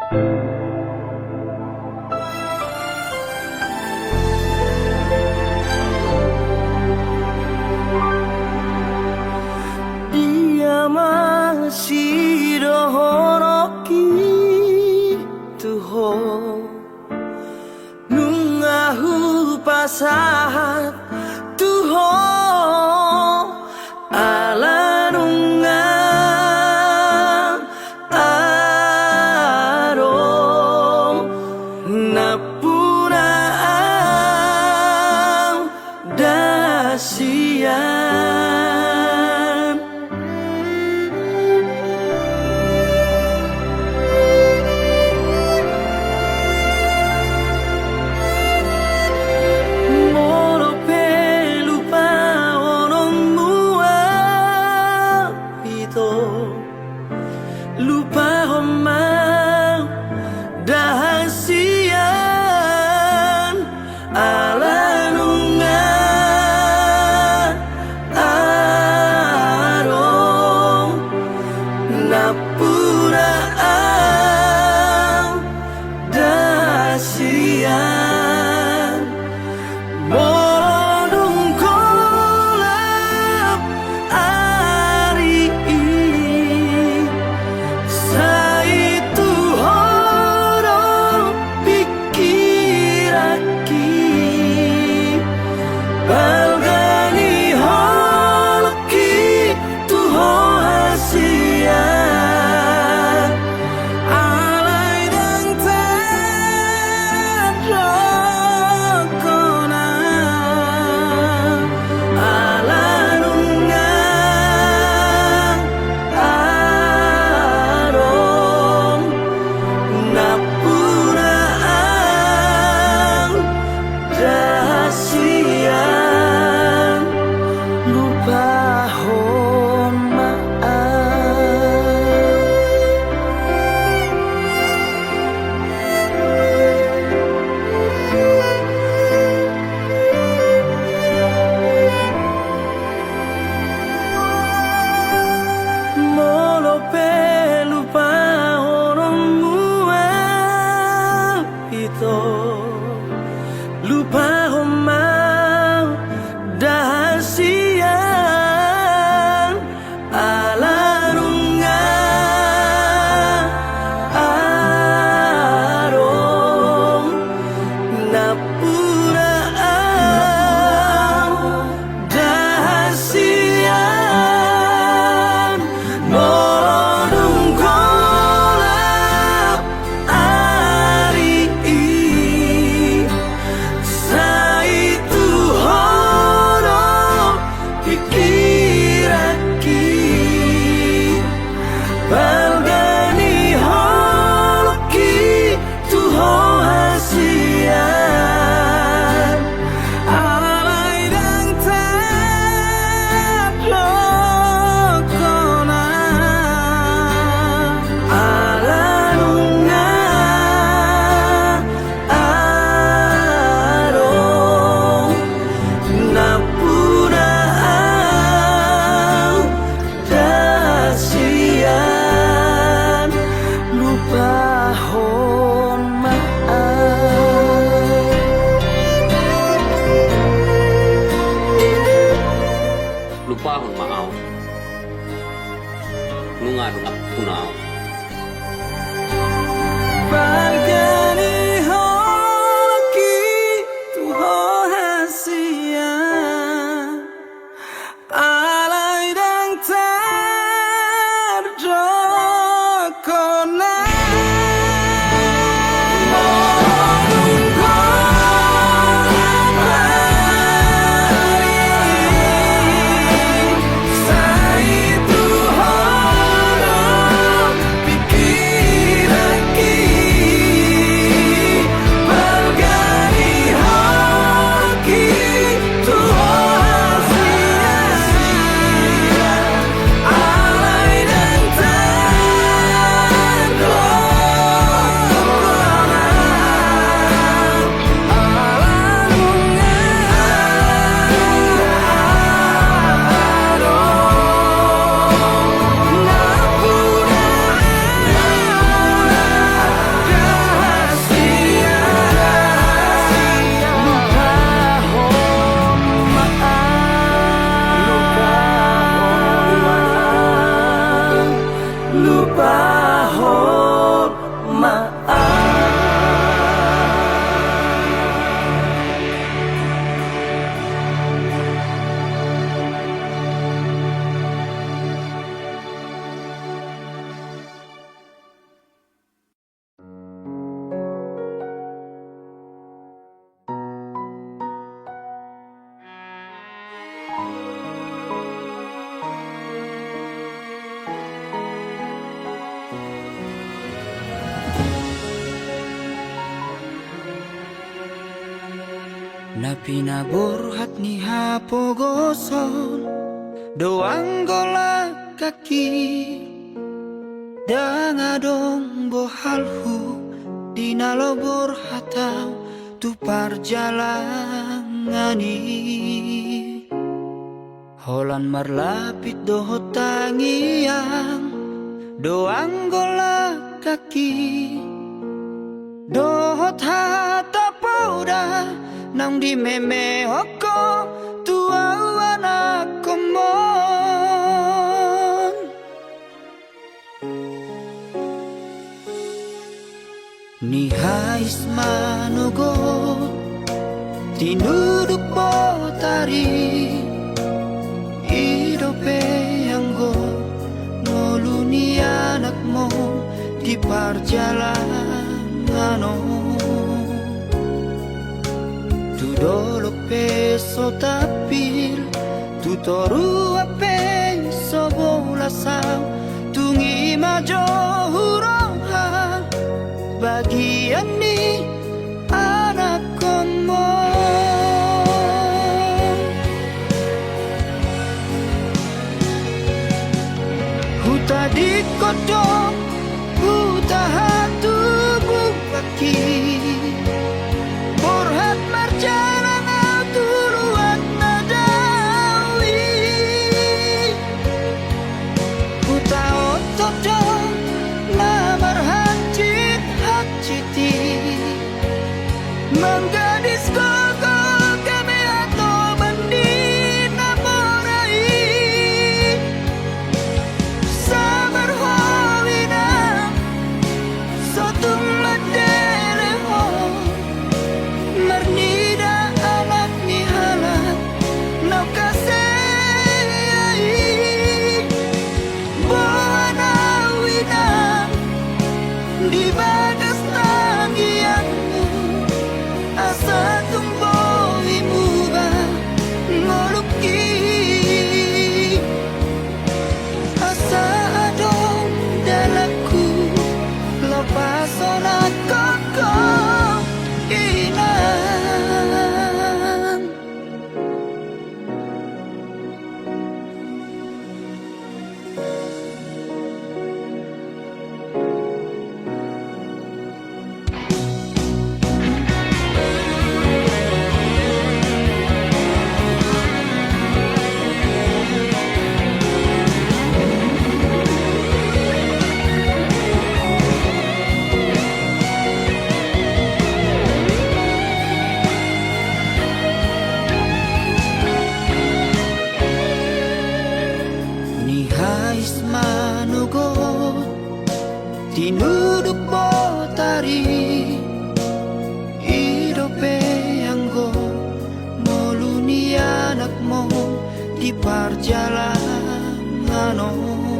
Dia ma sidohononki tu ho, nunga hupasahat tu ho, ala nunga adong nampuna au da sian. Molo pe lupahononmu au ito, lupahon ma au da hasian, ala nunga adong nampuna au da sian. Molo dung golap ari i, sai tu ho do pingkiranki, balga ni holongki tu ho hasian. Alai ndang tadok hona, ala nunga adong nampuna au da hasian, lupahon ma au. Molo pe lupahononmu au ito, lupahon ma au da hasian, ala nunga adong nampuna au da hasian. Molo dung golap ari i, sai tu ho do pingkiranki, balga ni holongki tu ho hasian. Alai ndang tadok hona, ala nunga adong nampuna au da sian, lupahon ma au. Lupahon ma au, nunga adong nampuna au. Balga ni holongki tu ho hasian, alai ndang tadok hona. Na pinaborhat ni hapogoson do anggo langkangki. Ndang adong bohalhu di na laho borhat au tu parjalangan i. Holan marlapit dohot tangiang do anggo langkangki. Dohot hata poda naung dimemehon ho tu au anakkonmon. Nihais manogot tinuduk botari, i dope anggo ngolu ni anakmon di parjalangan on. Tu dolok pe so tampil, tu toruan pe so bolas au, tung i ma jo huroha bagian ni anakkonmon. Hutadingkon do, huta hatubuanki, borhat marjalang au tu luat na dao i. Hutaoto do na marhansit-hansit i, manggadis gogo gabe hatoban ni na mora i. Sabar ho inang, so tung mandele ho, marnida anak ni halak na husea i. Boan au inang di bagas tangiangmu, asa tung boi muba ngolungki. Asa adong dalanku laho pasonanghon ho inang. Nihais manogot tinuduk botari, i dope anggo ngolu ni anakmon di parjalangan on.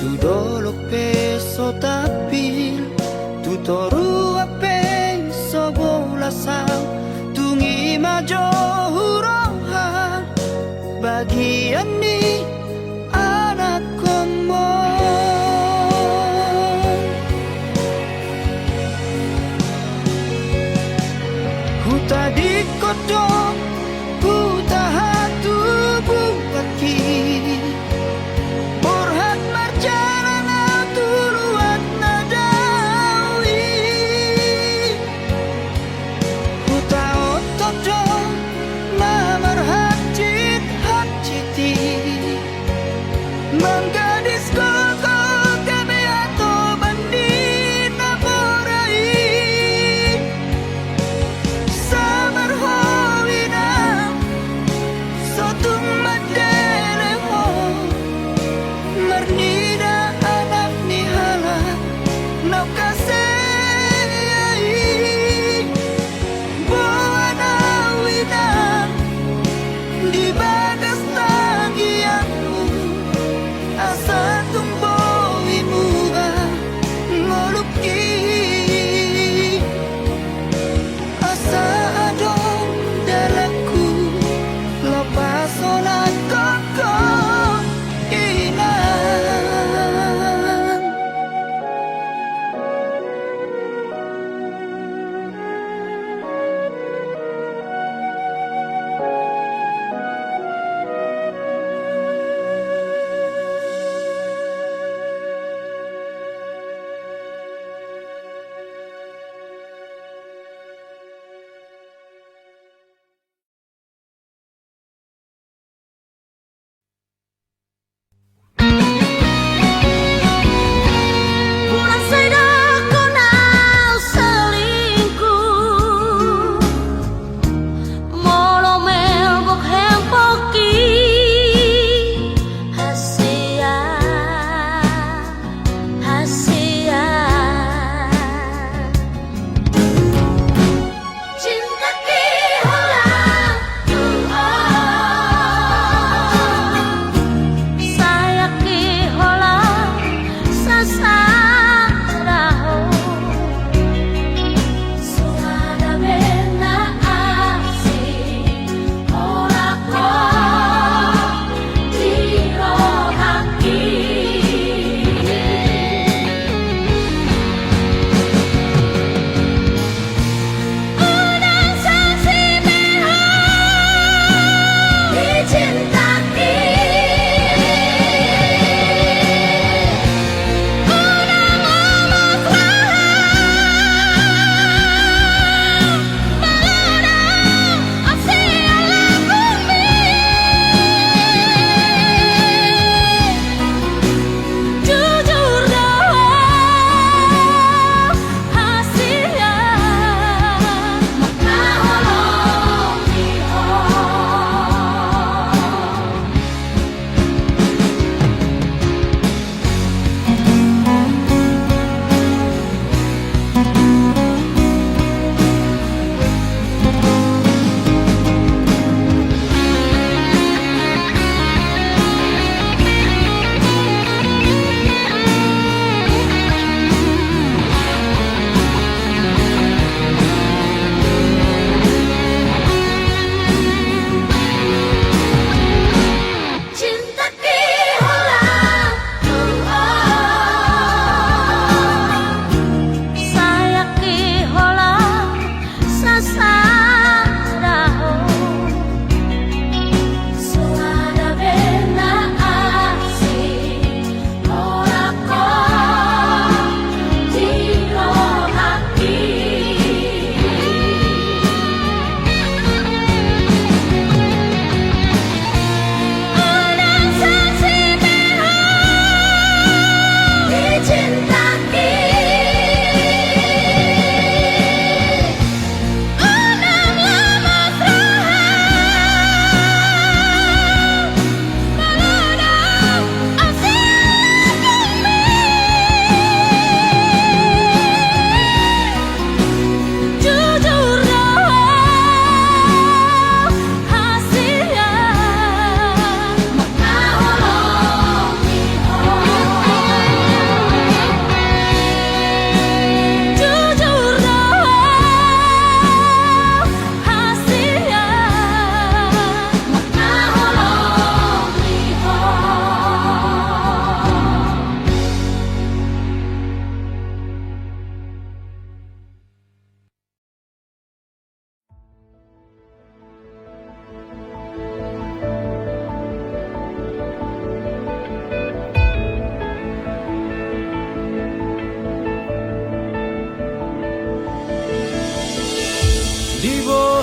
Tu dolok pe so tampil, tu toruan pe so bolas au, tung i ma jo huroha bagian ni anakkonmon. Hutadingkon do, huta hatubuanki, borhat marjalang au tu luat na dao i. Hutaoto do na marhansit-hansit i,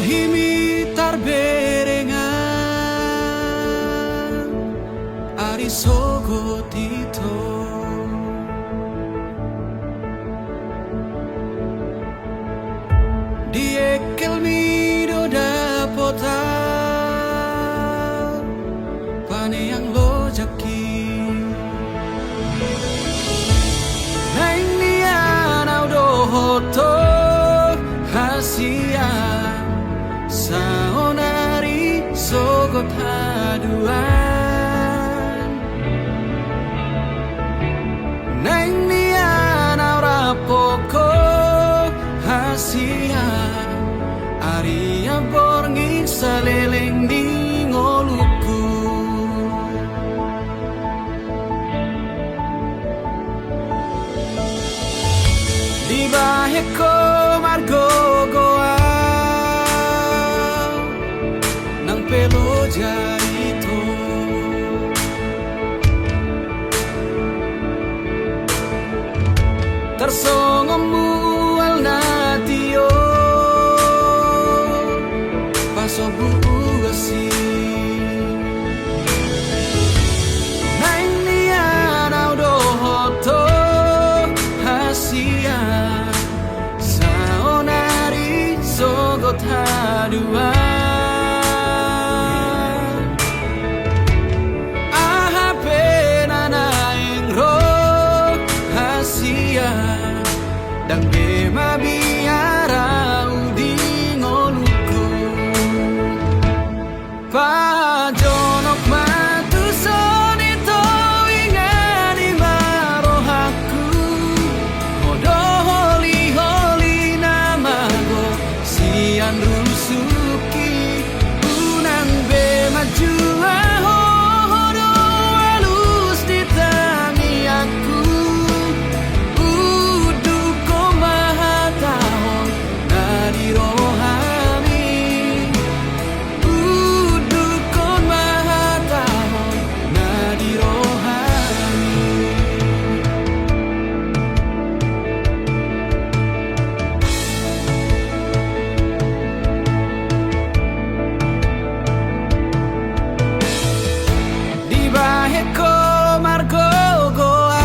Hami tarberengan ari sogot ito. Di engkelmi do dapotan paneang lojangki. Naeng nian ahu dohot ho hasian, saonari sogot haduan. Naeng nian ahu rap ho hasian, ari na borngin saleleng ni ngolungku. Dibahen ho margogoan nang pe loja ito. Tarsongon mual na tio pasombu asi. Naeng nian ahu dohot ho hasian, saonari sogot haduan. Aha pe na naeng ro hasian, ndang be mabiar ahu di ngolungku. Pajonok ma tuson ito, ingani ma rohangku. Ho do holiholi na mago sian rusukki. Unang be manjua ho, ho do alus di tangiangku. Undukkon ma hatahon na di rohami. Undukkon ma hatahon na di rohami. Dibahen ho margogoan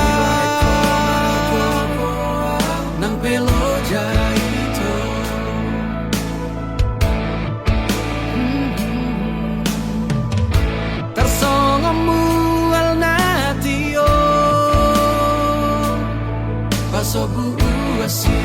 nang pe loja ito. Tarsongon mual na tio pasombu asi.